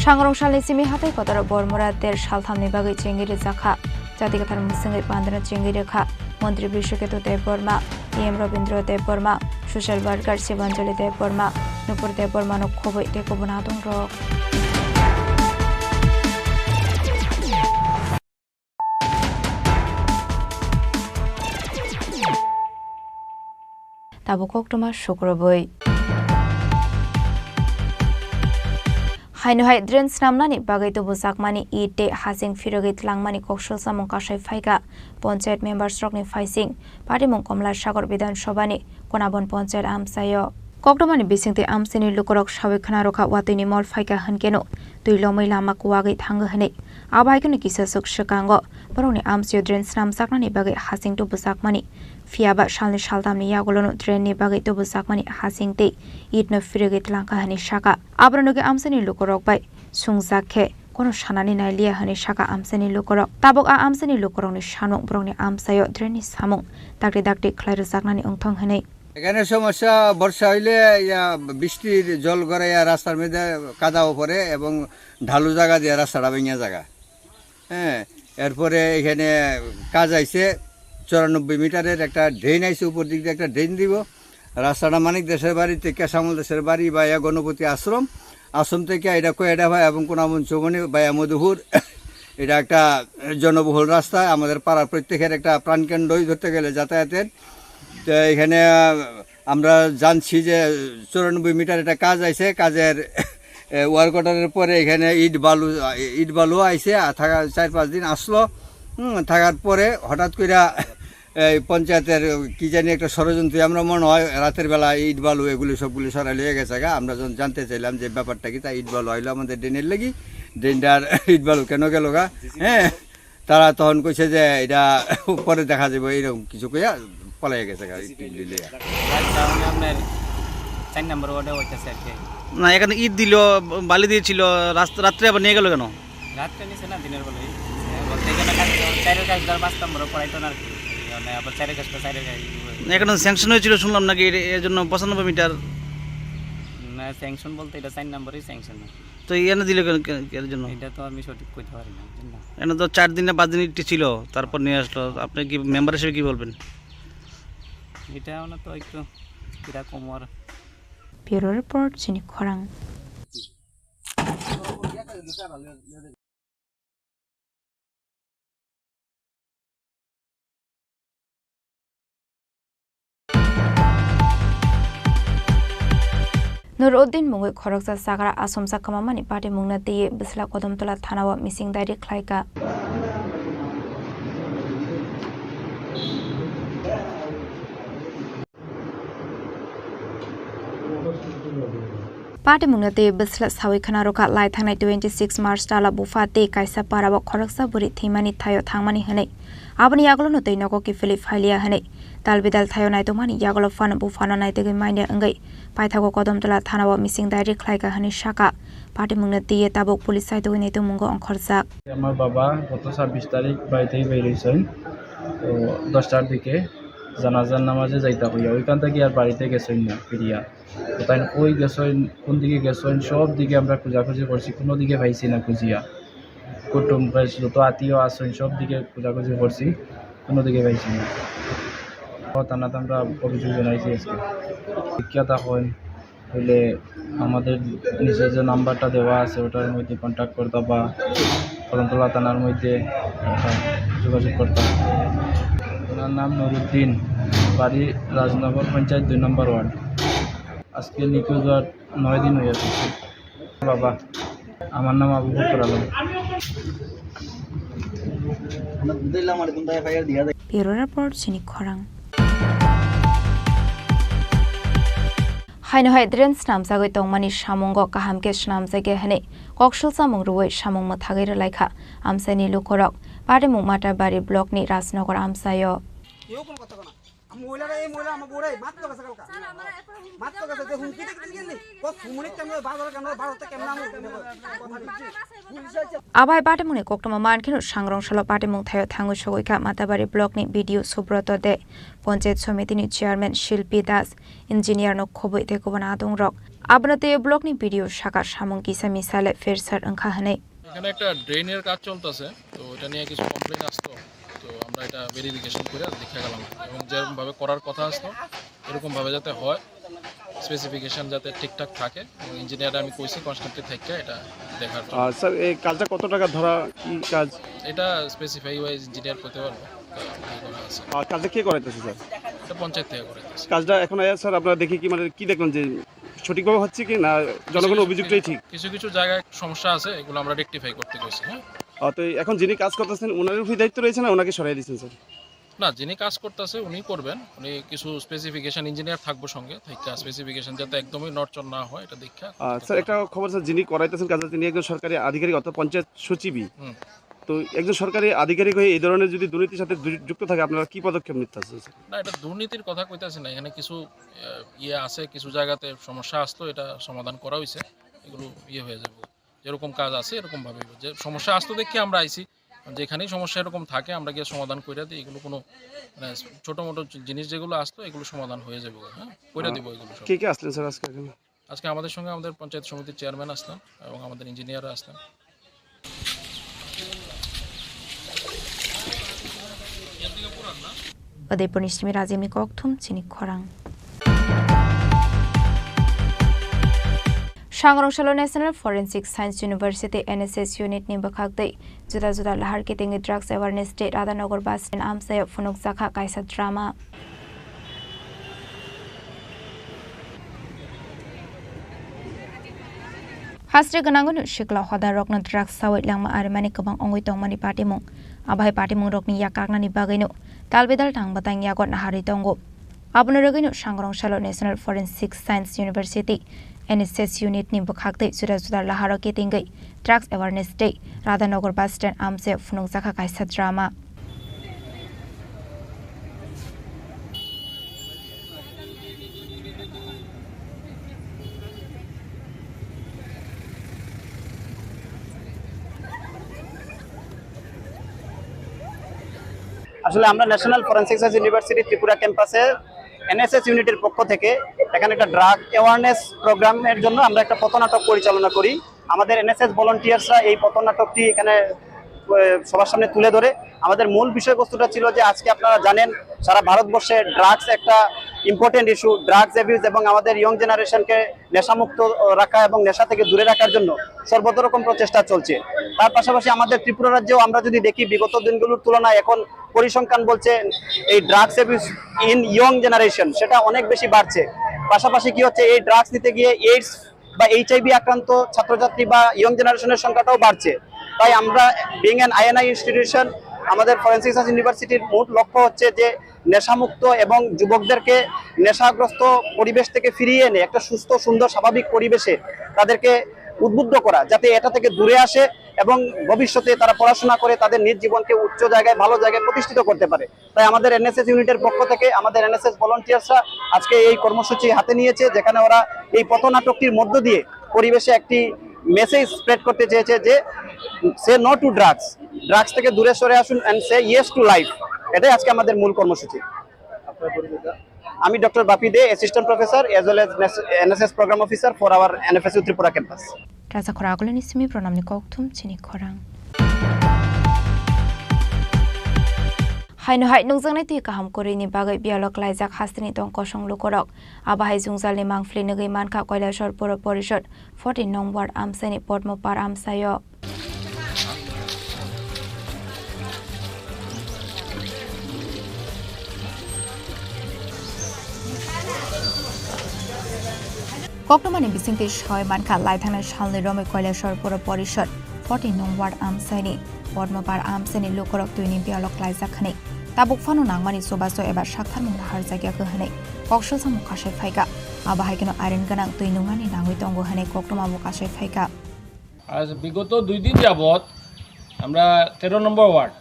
Sangrong salni simi hatai kotoro Bormura ter salthamni bagwi chengwi rwjakha. Jati kwthar mwswngwi pandra chengwi rwkha. Montri Bishwaketu Debbarma, E M Rabindra Debbarma, social worker Shivanjali Debbarma, Nupur Debbarma no khobwi tei kubun adongrok. Tabuk koktwma sukrubwi. Haino hai drain swnamnani bagwi tubujakmani it tei hasing phirogwi tlangmani koksul samung kasai phaikha. Panchayat members rokni phaising patimung Komla Sagar Bidhan Sabhani Konabon Panchayat amchaio. Koktwmani bisingtwi amchaini lukurok sawi khna rwkha watwini mol phaikha hwnkeno twi lomwi lama kuwagwi thango hwnwi. Abo hai kheno kisaswk swkango borokni amchaio drain swnamjaknani bagwi hasing tubujakmani. Phiyaba salni saltamni yagulono drainni bagwi tubujakmani hasing tei itno phirigwi tlangkha hwnwi saka. Aborok nugwi amchaini lukurok bai sungjak khe kono sanani nailiya hwnwi saka amchaini lukurok. Tabuk a amchaini lukurokni samung borokni amchaio drainni samung dakti dakti khlai rwjaknani wngthong hwnwi. এখানে সমস্যা, বর্ষা হইলে ইয়া বৃষ্টির জল গড়াইয়া রাস্তার মধ্যে কাদাও পড়ে এবং ঢালু জায়গা দিয়ে রাস্তাটা ভেঙে জায়গা। হ্যাঁ, এরপরে এখানে কাজ আইছে, চুরানব্বই মিটারের একটা ড্রেন আইছে, উপর দিক দিয়ে একটা ড্রেন দিব। রাস্তাটা মানিক দেশের বাড়ি থেকে শ্যামল দেশের বাড়ি বা ইয়া গণপতি আশ্রম, আশ্রম থেকে এটা কয়টা ভাই এবং কোনাবন চৌমনি বা ইয়া মধুপুর, এটা একটা জনবহুল রাস্তা, আমাদের পাড়ার প্রত্যেকের একটা প্রাণকেন্দ্রই ধরতে গেলে যাতায়াতের। তো এখানে আমরা জানছি যে চুরানব্বই মিটার একটা কাজ আছে, কাজের, এ, ওয়ার্ক অর্ডারের পরে এখানে ইট বালু, ইট বালু আইছে, আর থাকা চার পাঁচ দিন আসলো। হুম, থাকার পরে হঠাৎ কইরা এই পঞ্চায়েতের কি জানি একটা ষড়যন্ত্র, আমরা মনে হয় রাতের বেলা ইট বালু এগুলি সবগুলি সরাই লইয়া গেছে গা। আমরা যখন জানতে চাইলাম যে ব্যাপারটা কি, তা ইট বালু আইলো আমাদের ড্রেনের লাগি, ড্রেনটার ইট বালু কেন গেল গা? হ্যাঁ, তারা তখন কইছে যে এটা পরে দেখা যাবে, এরকম কিছু কইয়া পলাই গেছে গা, ইট টিট লইয়া। রাস্তা মানে আপনার চার নম্বর ওয়ার্ডে হইতেছে আর কি। না, এখানে ইট দিল, বালি দিয়েছিল, রাত-, রাত্রে আবার নিয়ে গেল কেন? রাত্রে নিছে না, দিনের বেলায়। বলতে এখানে কাজ, চারের কাজ ধর পাঁচ নম্বরে পড়াইতো না আর কি। মানে আবার চারের কাজটা চারের কাজ। এখানে স্যাংশন হয়েছিল শুনলাম নাকি, এর, এর জন্য পঁচানব্বই মিটার? না, স্যাংশন বলতে এটা চার নম্বরেই স্যাংশন। তো এনে দিল কেন, কেন, এর জন্য? এটা তো আমি সঠিক কইতে পারি না, বুঝলেন না? এনে তো চার দিন না পাঁচ দিন ইটটি ছিল, তারপর নিয়ে আসলো। আপনি কি মেম্বার হিসেবে কি বলবেন? এটা মানে তো একটু কিরকম আর। Bureau report, Chini Khorang. Nuruddin mungwi khoroksa chakra achomsa kwmamani patimungno twiwi bwsla Kodomtola thanao mising dairi khlaikha. Patimungno tei bwsla sawi khna rwkha lai thangnai twenty six March tala bupha tei kaisa parao khoroksa bwrwi thwimani thaio thangmani hwnwi. Aboni yagulono tei nogo kiphilwi phailiya hwnwi. Talbidal thaio naitokmani yagulo phano buphano naitugwi manya wngwi paithago Kodomtola thanao mising dairi khlaikha hwnwi sakha. Patimungno twiwi tabuk police saitugwi naitokmungo ongkhorjak. আমার বাবা গত ছাব্বিশ তারিখ বাড়ি থেকে বের হয়েছেন, তো দশটার দিকে জানাজার নামাজে যাইতা হইয়া ওইখান থেকে আর বাড়িতে গেছেন না ফিরিয়া। কোথায় কই গেছেন, কোন দিকে গেছেন, সব দিকে আমরা খোঁজাখুঁজি করছি, কোনো দিকে পাইছি না খুঁজিয়া। কুটুম, বেশ যত আত্মীয় আছেন, সব দিকে খোঁজাখুঁজি করছি, কোনো দিকে পাইছি না। ও থানাতে আমরা অভিযোগ জানাইছি আজকে। বিখ্যাত এখন হইলে আমাদের নিচে যে নাম্বারটা দেওয়া আছে, ওটার মধ্যে কন্ট্যাক্ট করতা বা কদমতলা থানার মধ্যে একটা যোগাযোগ করতা। ওনার নাম নুরুদ্দিন, বাড়ি রাজনগর পঞ্চায়েত দুই নম্বর ওয়ার্ড। আজকে নিখোঁজ হওয়ার নয় দিন হয়ে গেছে। বাবা, আমার নাম আবু বকর Alam. Bureau Report, Chini Khorang. Haino hai drain snamjagwi tongmani samungo kaham khe snamjakya hwnwi koksul chamung rwui samung mwthagwi rwlaikha amchaini lukurok. Patimung Matabari blockni Rajnagar amchaio. মহিলারা, এই মহিলা আমার বউরাই মারতে গেছে কালকা। মারতে গেছে যে হুমকি দিয়ে গেলি। কত সুমনিক কেন, বাজারে কেন, ভারতে কেন, আমি কথা দিচ্ছি। Abai patimungni koktwma mankheno sangrong salo patimung thaio thangwi sogwi kha Matabari blockni B D O Subroto De, Panchayat Somitini Chairman Shilpi Das, Engineer no khobwi tei kubun adongrok. Abono tei blockni B D O saka samung kisa misa le phersar wngkha hwnwi. এখানে একটা ড্রেনের কাজ চলতেছে, তো এটা নিয়ে কিছু কমপ্লেন আসতো, তো আমরা এটা ভেরিফিকেশন করে দেখা গেলাম এবং যেরকমভাবে করার কথা আসতো এরকমভাবে যাতে হয়, স্পেসিফিকেশন যাতে ঠিকঠাক থাকে এবং ইঞ্জিনিয়ার আমি কইছি কনস্ট্রাক্টর থেকে এটা দেখার জন্য। আহ, স্যার, এই কাজটা কত টাকা ধরা, কি কাজ? এটা স্পেসিফাই ওয়াইজ ইঞ্জিনিয়ার করতে পারবো। আর কাজটা কে করাইতেছে, স্যার? এটা পঞ্চায়েত থেকে করাইতেছে। কাজটা এখন, আহ, স্যার, আপনারা দেখে কি, মানে, কি দেখলেন যে সঠিকভাবে হচ্ছে কি না, জনগণের অভিযোগটাই ঠিক? কিছু কিছু জায়গায় সমস্যা আছে, এগুলো আমরা রেকটিফাই করতে গেছি। হ্যাঁ। আহ, তো এই এখন যিনি কাজ করতেছেন, ওনার উপরে দায়িত্ব রয়েছে না ওনাকে সরাই দিয়েছেন, স্যার? না, যিনি কাজ করতেছে উনি করবেন, উনি কিছু স্পেসিফিকেশন, ইঞ্জিনিয়ার থাকবো সঙ্গে, থেকে স্পেসিফিকেশন যাতে একদমই নড়চড় না হয় এটা দেখে। আহ, স্যার, একটা খবর, স্যার, যিনি করাইতেছেন কাজটা তিনি একজন সরকারি আধিকারিক, অর্থাৎ পঞ্চায়েত সচিবই। হুম। তো একজন সরকারি আধিকারিক হয়ে এই ধরনের যদি দুর্নীতির সাথে যু-, যুক্ত থাকে, আপনারা কি পদক্ষেপ নিতে চাচ্ছেন, স্যার? না, এটা দুর্নীতির কথা কইতাছি না, এখানে কিছু, আহ, ইয়ে আছে, কিছু জায়গাতে সমস্যা আসতো, এটা সমাধান করা হয়েছে, এগুলো ইয়ে হয়ে যাবে। যেরকম কাজ আছে এরকম ভাবে যে সমস্যা আসতো দেখে আমরা আইছি, যেখানেই সমস্যা এরকম থাকে আমরা গিয়ে সমাধান করে দিই। এগুলো কোনো, মানে, ছোটো মোটো জিনিস যেগুলো আসতো এগুলো সমাধান হয়ে যাবে, হ্যাঁ, করে দিব এগুলো সব। কে কে আসলেন, স্যার, আজকে এখানে? আজকে আমাদের সঙ্গে আমাদের পঞ্চায়েত সমিতির চেয়ারম্যান আসলেন এবং আমাদের ইঞ্জিনিয়াররা আসলেন। Udaipurni simi Rajimni kokthum chini khorang. Sangrong salo National Forensic Science University N S S unit ni bwkhak twi juda juda lahar kitingwi drugs awareness day Radhanagar bus stand amchaio phunukjakha kaisa drama. Hastri gwnangwino sikla hodarokno drugs sawi langma arimani kwbang wngwi tongmani patimung. Abohai patimungrokni yak kaknani bagwino talbidal tang bwtang yago naharwi tongo. Abono rwgwino sangrong salo National Forensic Science University, N S S unit ni bwkhak twi juda juda laharo kitingwi drugs awareness day Radhanagar bus stand amchaio phunukjakha kaisa drama. আসলে আমরা national forensic science university Tripura ক্যাম্পাসে এনএসএস ইউনিটের পক্ষ থেকে এখানে একটা drug awareness প্রোগ্রামের জন্য আমরা একটা পথনাটক পরিচালনা করি। আমাদের এনএসএস ভলান্টিয়ার্সরা এই পথনাটকটি এখানে, আহ, সবার সামনে তুলে ধরে। আমাদের মূল বিষয়বস্তুটা ছিল যে আজকে আপনারা জানেন সারা ভারতবর্ষে ড্রাগস একটা ইম্পর্টেন্ট ইস্যু, ড্রাগস অ্যাবিউজ এবং আমাদের ইয়ং জেনারেশনকে নেশামুক্ত রাখা এবং নেশা থেকে দূরে রাখার জন্য সর্বতোরকম প্রচেষ্টা চলছে। তার পাশাপাশি আমাদের ত্রিপুরা রাজ্যেও আমরা যদি দেখি বিগত দিনগুলোর তুলনায় এখন পরিসংখ্যান বলছে এই drugs abuse in young generation সেটা অনেক বেশি বাড়ছে। পাশাপাশি কি হচ্ছে, এই ড্রাগস নিতে গিয়ে এইডস বা এইচআইভি আক্রান্ত ছাত্রছাত্রী বা ইয়ং জেনারেশনের সংখ্যাটাও বাড়ছে। তাই আমরা বিং অ্যান আইএনআই ইনস্টিটিউশন, আমাদের ফরেন্সিক সায়েন্স ইউনিভার্সিটির মূল লক্ষ্য হচ্ছে যে নেশামুক্ত এবং যুবকদেরকে নেশাগ্রস্ত পরিবেশ থেকে ফিরিয়ে এনে একটা সুস্থ সুন্দর স্বাভাবিক পরিবেশে তাদেরকে উদ্বুদ্ধ করা, যাতে এটা থেকে দূরে আসে এবং ভবিষ্যতে তারা পড়াশোনা করে তাদের নিজ জীবনকে উচ্চ জায়গায়, ভালো জায়গায় প্রতিষ্ঠিত করতে পারে। তাই আমাদের এনএসএস ইউনিটের পক্ষ থেকে আমাদের এনএসএস ভলান্টিয়ার্সরা আজকে এই কর্মসূচি হাতে নিয়েছে, যেখানে ওরা এই পথনাটকটির মধ্য দিয়ে পরিবেশে একটি মেসেজ স্প্রেড করতে চেয়েছে যে say no to drugs, drugs থেকে দূরে সরে আসুন and say yes to life. এটাই আজকে আমাদের মূল কর্মসূচি। আমি doctor Bapi Dey, assistant professor as well as NSS programme officer for our NFSU Tripura campus. Raja khorang agulini simi pranamni kokthum chini khorang. Haino hai nukjaknai twi kaham kwrwini bagwi biyalo klaijak hasteni tong kosong lukurok. Abo hai jwngjalni mangpili nugwi mankha Kailasor Puro Porishod fourteen nong ward amchaini Podmo Par amchaio. Koktwmani bisingtwi sawi mankha, laithangnai salni romwi Kailashwar Pura Porishad forty nung ward amchaini Padmapar amchaini lukurok twini biyalo klaijak hwnwi. Tabuk phano nangmani chubachu eba saktharmung naharjakya hwnwi koksilsamung kasai phaikha. Abo hai kheno arin gwnang twi nungnani nangwi tongo hwnwi koktwma bo kasai phaikha. আজ বিগত দুই দিন যাবৎ আমরা তেরো নম্বর ওয়ার্ড,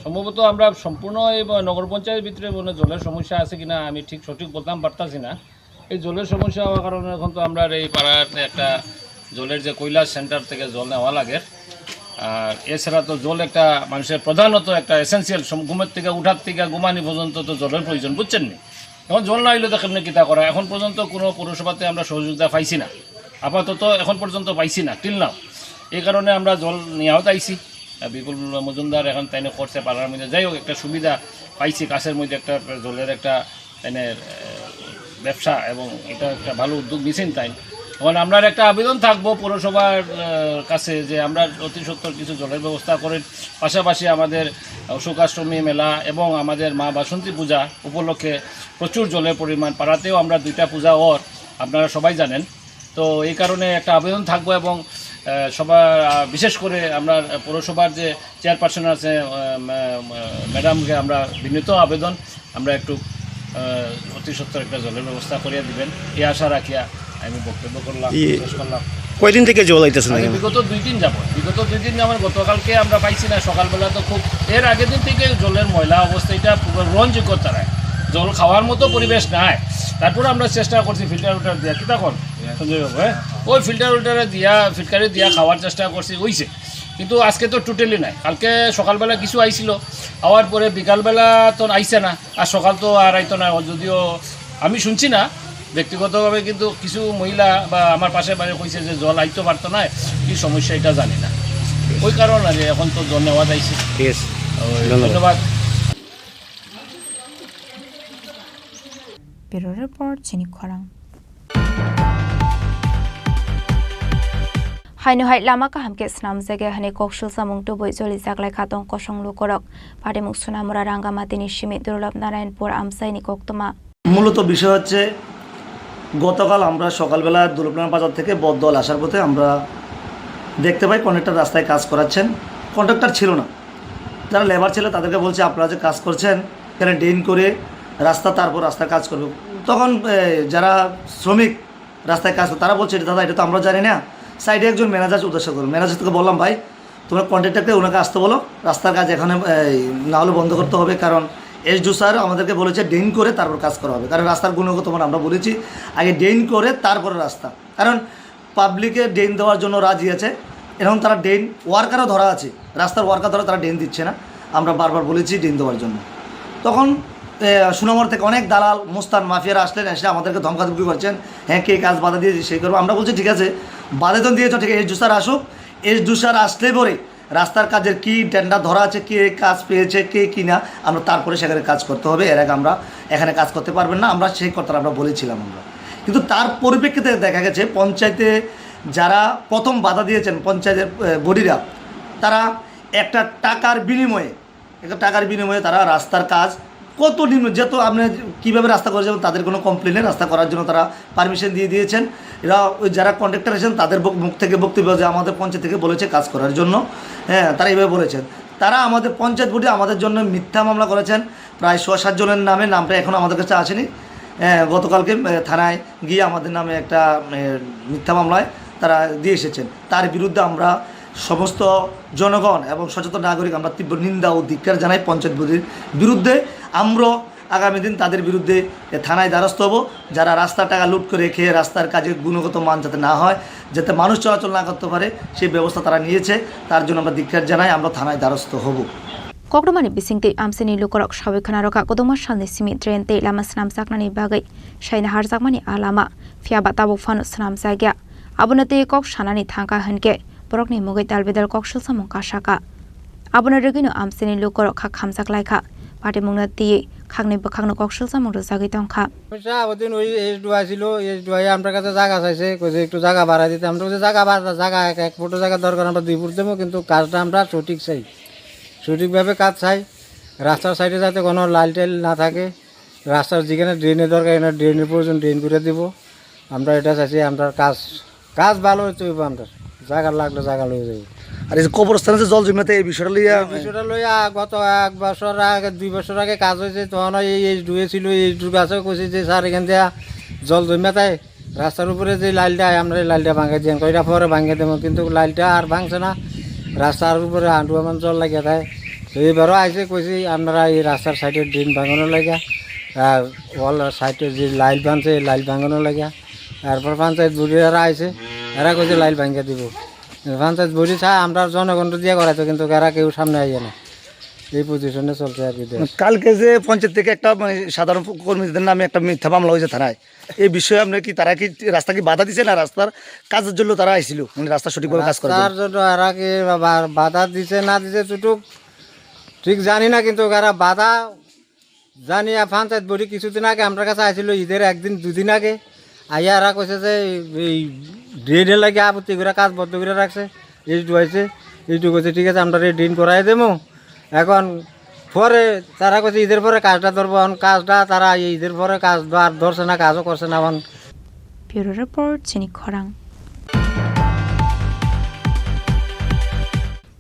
সম্ভবত আমরা সম্পূর্ণ এই নগর পঞ্চায়েত ভিতরে মানে জলের সমস্যা আছে কিনা আমি ঠিক সঠিক বলতাম পারতাছি না। এই জলের সমস্যা হওয়ার কারণে এখন তো আমরা এই পাড়াতে একটা জলের যে কৈলাস সেন্টার থেকে জল নেওয়া লাগে। আর এছাড়া তো জল একটা মানুষের প্রধানত একটা এসেন্সিয়াল, ঘুমের থেকে উঠার থেকে ঘুমানি পর্যন্ত তো জলের প্রয়োজন, বুঝছেন নি? এখন জল না হইলে তো কেমনে কিতা করা? এখন পর্যন্ত কোনো পৌরসভাতে আমরা সহযোগিতা পাইছি না, আপাতত এখন পর্যন্ত পাইছি না, টিল নাও। এই কারণে আমরা জল নিয়েও চাইছি। আহ, বিপুল মজুমদার এখন তাইনে করছে পাড়ার মধ্যে, যাই হোক, একটা সুবিধা পাইছি, কাছের মধ্যে একটা জলের একটা তাইনে, আহ, ব্যবসা, এবং এটা একটা ভালো উদ্যোগ নিছেন তাই। এখন আমরা একটা আবেদন থাকবো পৌরসভার, আহ, কাছে যে আমরা অতি সত্বর কিছু জলের ব্যবস্থা করেন, পাশাপাশি আমাদের অশোকাষ্টমী মেলা এবং আমাদের মা বাসন্তী পূজা উপলক্ষে প্রচুর জলের পরিমাণ, পাড়াতেও আমরা দুইটা পূজা অর, আপনারা সবাই জানেন। তো এই কারণে একটা আবেদন থাকবো এবং, আহ, সবার, আহ, বিশেষ করে আমরা পৌরসভার যে চেয়ারপারসন আছে, আহ, মা-, মা-, ম্যাডামকে আমরা বিনীত আবেদন, আমরা একটু, আহ, অতি সত্বর একটা জলের ব্যবস্থা করিয়া দিবেন, এই আশা রাখিয়া আমি বক্তব্য করলাম, ই, শেষ করলাম। কয়দিন থেকে জল আইতেছে না আমি কেন? বিগত দুই দিন যাবত, বিগত দুই দিন আমার গতকালকে আমরা পাইছি না, সকালবেলা তো খুব, এর আগের দিন থেকে জলের ময়লা অবস্থা, এটা পুরো গ্রহণযোগ্য তারা, জল খাওয়ার মতো পরিবেশ নাই। তারপরে আমরা চেষ্টা করছি ফিল্টার উল্টার দিয়া, কি তখন সঞ্জয় বাবু, হ্যাঁ, ওই ফিল্টার উল্টারে দিয়া, ফিটকারি দিয়া খাওয়ার চেষ্টা করছি, হইছে, কিন্তু আজকে তো টোটালি নাই। কালকে সকালবেলা কিছু আইছিল, আওয়ার পরে বিকালবেলা তো আইছে না, আর সকাল তো আর আইতো না। যদিও আমি শুনছি না ব্যক্তিগতভাবে, কিন্তু কিছু মহিলা বা আমার পাশে বাড়ি কইছে যে জল আইতো পারতো না, কি সমস্যা এটা জানি না, ওই কারণে যে এখন তো জল নেওয়া যাইছে। ঠিক আছে, ওই, ধন্যবাদ। ধন্যবাদ। Bureau Report, Chini Khorang. Haino hai lama kaham khe swnamjak ya hwnwi koksil samung tubui jolijak lai kha tong kosong lukurok. Patimung Sonamura Rangamatini simi Durlab Narayanpur amchaini koktwma. মূলত বিষয় হচ্ছে, গতকাল আমরা সকালবেলা দুর্লভনারায়ণ বাজার থেকে বটদল আসার পথে আমরা দেখতে পাই কন্ট্রাক্টর রাস্তায় কাজ করাচ্ছেন। কন্ট্রাক্টর ছিল না, যারা লেবার ছিল তাদেরকে বলছে, "আপনারা যে কাজ করছেন, এখানে ড্রেন করে রাস্তা, তারপর রাস্তার কাজ করবে।" তখন, এ, যারা শ্রমিক রাস্তায় কাজ করে, তারা বলছে, "এটা দাদা, এটা তো আমরা জানি না।" সাইডে একজন ম্যানেজার উদ্দেশ্য করে, ম্যানেজারকে বললাম, "ভাই, তোমরা কন্ট্রাক্টরকে ওনাকে আসতে বলো, রাস্তার কাজ এখানে, এই, না হলে বন্ধ করতে হবে, কারণ এসডিও স্যার আমাদেরকে বলেছে ড্রেন করে তারপর কাজ করা হবে, কারণ রাস্তার গুণগত মান আমরা বলেছি আগে ড্রেন করে তারপরে রাস্তা, কারণ পাবলিকে ড্রেন দেওয়ার জন্য রাজি আছে, এখন তারা ড্রেন ওয়ার্কারও ধরা আছে, রাস্তার ওয়ার্কার ধরা, তারা ড্রেন দিচ্ছে না, আমরা বারবার বলেছি ড্রেন দেওয়ার জন্য।" তখন, এ, সুনামর থেকে অনেক দালাল, মুস্তান, মাফিয়ারা আসলেন, এসে আমাদেরকে ধমকাধমকি করছেন, "হ্যাঁ, কে কাজ বাধা দিয়েছে, সেই করবো।" আমরা বলছি, "ঠিক আছে, বাধা তো দিয়েছ, ঠিক আছে, এসডিও স্যার আসুক, এসডিও স্যার আসলে পরে রাস্তার কাজের কি টেন্ডার ধরা আছে, কে কাজ পেয়েছে, কে কি না, আমরা তারপরে সেখানে কাজ করতে হবে। এর আগে আমরা এখানে কাজ করতে পারবেন না, আমরা সেই কথাটা আমরা বলেছিলাম আমরা।" কিন্তু তার পরিপ্রেক্ষিতে দেখা গেছে পঞ্চায়েতে যারা প্রথম বাধা দিয়েছেন, পঞ্চায়েতের, এ, বডিরা, তারা একটা টাকার বিনিময়ে, একটা টাকার বিনিময়ে তারা রাস্তার কাজ কত নিম্ন, যত আপনি কীভাবে রাস্তা করে যাবেন, তাদের কোনো কমপ্লেন নেই, রাস্তা করার জন্য তারা পারমিশন দিয়ে দিয়েছেন। এরা ওই যারা কন্ট্রাক্টর আছেন, তাদের বক-, মুখ থেকে বক্তব্য যে আমাদের পঞ্চায়েত থেকে বলেছে কাজ করার জন্য, হ্যাঁ, তারা এইভাবে বলেছেন। তারা আমাদের পঞ্চায়েত বডি আমাদের জন্য মিথ্যা মামলা করেছেন, প্রায় ছ সাত জনের নামে, নামটা এখনও আমাদের কাছে আসেনি। হ্যাঁ, গতকালকে, এ, থানায় গিয়ে আমাদের নামে একটা, এ, মিথ্যা মামলায় তারা দিয়ে এসেছেন। তার বিরুদ্ধে আমরা সমস্ত জনগণ এবং সচেতন নাগরিক আমরা তীব্র নিন্দা ও ধিক্কার জানাই পঞ্চায়েত বডির বিরুদ্ধে। আমরা আগামী দিন তাদের বিরুদ্ধে, এ, থানায় দ্বারস্থ হব। যারা রাস্তার টাকা লুট করে খেয়ে রাস্তার কাজে গুণগত মান যাতে না হয়, যাতে মানুষ চলাচল না করতে পারে, সেই ব্যবস্থা তারা নিয়েছে, তার জন্য আমরা ধিক্কার জানাই, আমরা থানায় দ্বারস্থ হব। Koktwmani bisingtwi amchaini lukurok sawi khwnarokha, kwdwma salni simi drain tei lama swnamjaknani bagwi saina harjakmani a lama, phiya ba tabuk phano swnamjakya. Abono twi kok sanani thangkha hwnkhe borokni mugwi dalbidal koksilsamung kasakha. Abono rwgwino amchaini lukurok kha khamjak laikha, patimungno twiwi khakni bwkhakno koksilsamung rwjagwi tongkha. সমস্যা, ওদিন ওই এসডিও আসিল, এসডিও আইয়া আমরার কাছে জায়গা চাইছে, কইছে একটু জায়গা বাড়াই দিতে। আমরা বলছি, "জায়গা বাড়া, জায়গা এক, এক ফুটো জায়গা দরকার, আমরা দুই ফুট দেবো, কিন্তু কাজটা আমরা সঠিক চাই, সঠিকভাবে কাজ চাই। রাস্তার সাইডে যাতে কোনো লাইল টাইল না থাকে, রাস্তার যেখানে ড্রেনের দরকার, এখানে ড্রেনের প্রয়োজন, ড্রেন করে দিব।" আমরা এটা চাইছি, আমরা কাজ, কাজ ভালো হইতে হইব আমরা, জায়গা লাগলে জায়গা লয়ে যাইব। আর এই যে কবরস্থানে যে জল জমে থাকে, এই বিষয়টা লইয়া এই বিষয়টা লইয়া গত এক বছর আগে, দুই বছর আগে কাজ হয়েছে, তখন ওই এইচডিও ছিল, এইচডিও কাছে কইছে যে, "স্যার, এখান দিয়ে জল জমে থাকে, রাস্তার উপরে যে লাইলটা, আমরা এই লাইলটা ভাঙাই দিই।" কইটা পরে ভাঙিয়ে দেবো, কিন্তু লাইলটা আর ভাঙছে না, রাস্তার উপরে আন্ডু এমন জল লাগিয়ে থাকে। তো এবারও আইসে কইছি, "আপনারা এই রাস্তার সাইডে ড্রেন ভাঙানো লাগে, আর ওয়াল সাইডে যে লাইল ভাঙছে, এই লাইল ভাঙানো লাগে।" তারপর পঞ্চায়েত বডি এরা আইছে, এরা কইছে লাইল ভাঙিয়ে দিব। পঞ্চায়েত বডি চা আমরা জনগণ দিয়ে করাইতো, কিন্তু এরা কেউ সামনে আইয়ে না। এই পজিশনে চলছে আর কি দেশ। কালকে যে পঞ্চায়েত থেকে একটা, মানে, সাধারণ কর্মীদের নামে একটা মিথ্যা মামলা হয়েছে থানায়, এই বিষয়ে আপনি কি, তারা কি, রাস্তা কি বাধা দিছে না রাস্তার কাজের জন্য তারা আইছিল, মানে, রাস্তা সঠিকভাবে কাজ করার জন্য? রাস্তার জন্য এরা কি বা-, বাধা দিছে না দিছে চুটুক ঠিক জানি না, কিন্তু এরা বাধা জানি। আর পঞ্চায়েত বডি কিছুদিন আগে আমরা কাছে আইছিল, ঈদের একদিন দুদিন আগে আইয়া এরা কইছে যে এই ড্রেনের লাগে আপত্তি করে কাজ বন্ধ করে রাখছে। এইটু আইছে, এইটু কইছে, "ঠিক আছে, আমরা এই ড্রেন করাই দেবো।" এখন পরে তারা কইছে, "ঈদের পরে কাজটা ধরবো।" এখন কাজটা তারা এই ঈদের পরে কাজ ধ-, আর ধরছে না, কাজও করছে না এখন। Bureau Report, Chini Khorang.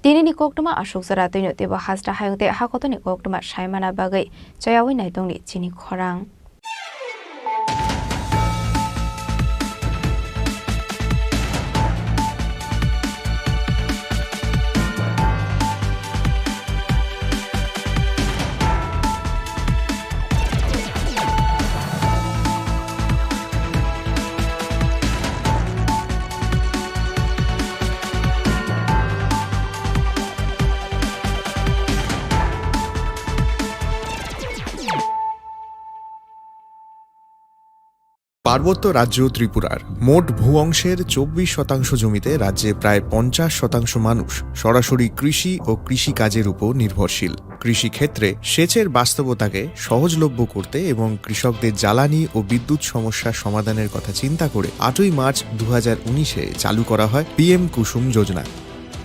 Tinini koktwma aswk jora twino teibo hasta hayung tei hakotoni koktwma saimana bagwi chayawi naitongni chini khorang. পার্বত্য রাজ্য ত্রিপুরার মোট ভূ অংশের চব্বিশ শতাংশ জমিতে রাজ্যে প্রায় পঞ্চাশ শতাংশ মানুষ সরাসরি কৃষি ও কৃষিকাজের উপর নির্ভরশীল। কৃষিক্ষেত্রে সেচের বাস্তবতাকে সহজলভ্য করতে এবং কৃষকদের জ্বালানি ও বিদ্যুৎ সমস্যা সমাধানের কথা চিন্তা করে আটই মার্চ দু হাজার উনিশে চালু করা হয় পিএম কুসুম যোজনা,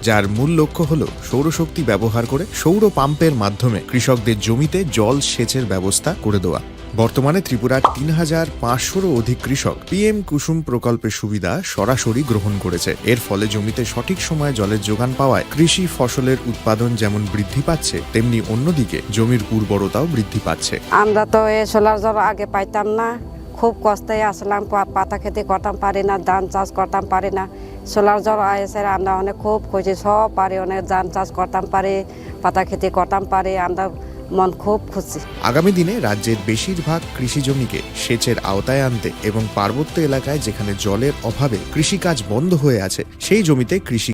যার মূল লক্ষ্য হল সৌরশক্তি ব্যবহার করে সৌর পাম্পের মাধ্যমে কৃষকদের জমিতে জল সেচের ব্যবস্থা করে দেওয়া। বর্তমানে ত্রিপুরার তিন হাজার পাঁচশোরও অধিক কৃষক পিএম কুসুম প্রকল্পের সুবিধা সরাসরি গ্রহণ করেছে। এর ফলে জমিতে সঠিক সময়ে জলের যোগান পাওয়ায় কৃষি ফসলের উৎপাদন যেমন বৃদ্ধি পাচ্ছে, তেমনি অন্যদিকে জমির উর্বরতাও বৃদ্ধি পাচ্ছে। আমরা তো এই সোলার জল আগে পাইতাম না, খুব কষ্টে আসলাম, পা-, পাতা খেতে করতাম পারি না, ধান চাষ করতাম পারি না। সোলার জল এসে আমরা অনেক খুব খুশি, সব পারি, অনেক ধান চাষ করতাম পারি, পাতা খেতে করতাম পারি, আমরা মন খুব খুশি। আগামী দিনে রাজ্যের বেশিরভাগ কৃষি জমিকে সেচের আওতায় আনতে এবং পার্বত্য এলাকায় যেখানে জলের অভাবে কৃষিকাজ বন্ধ হয়ে আছে, সেই জমিতে কৃষি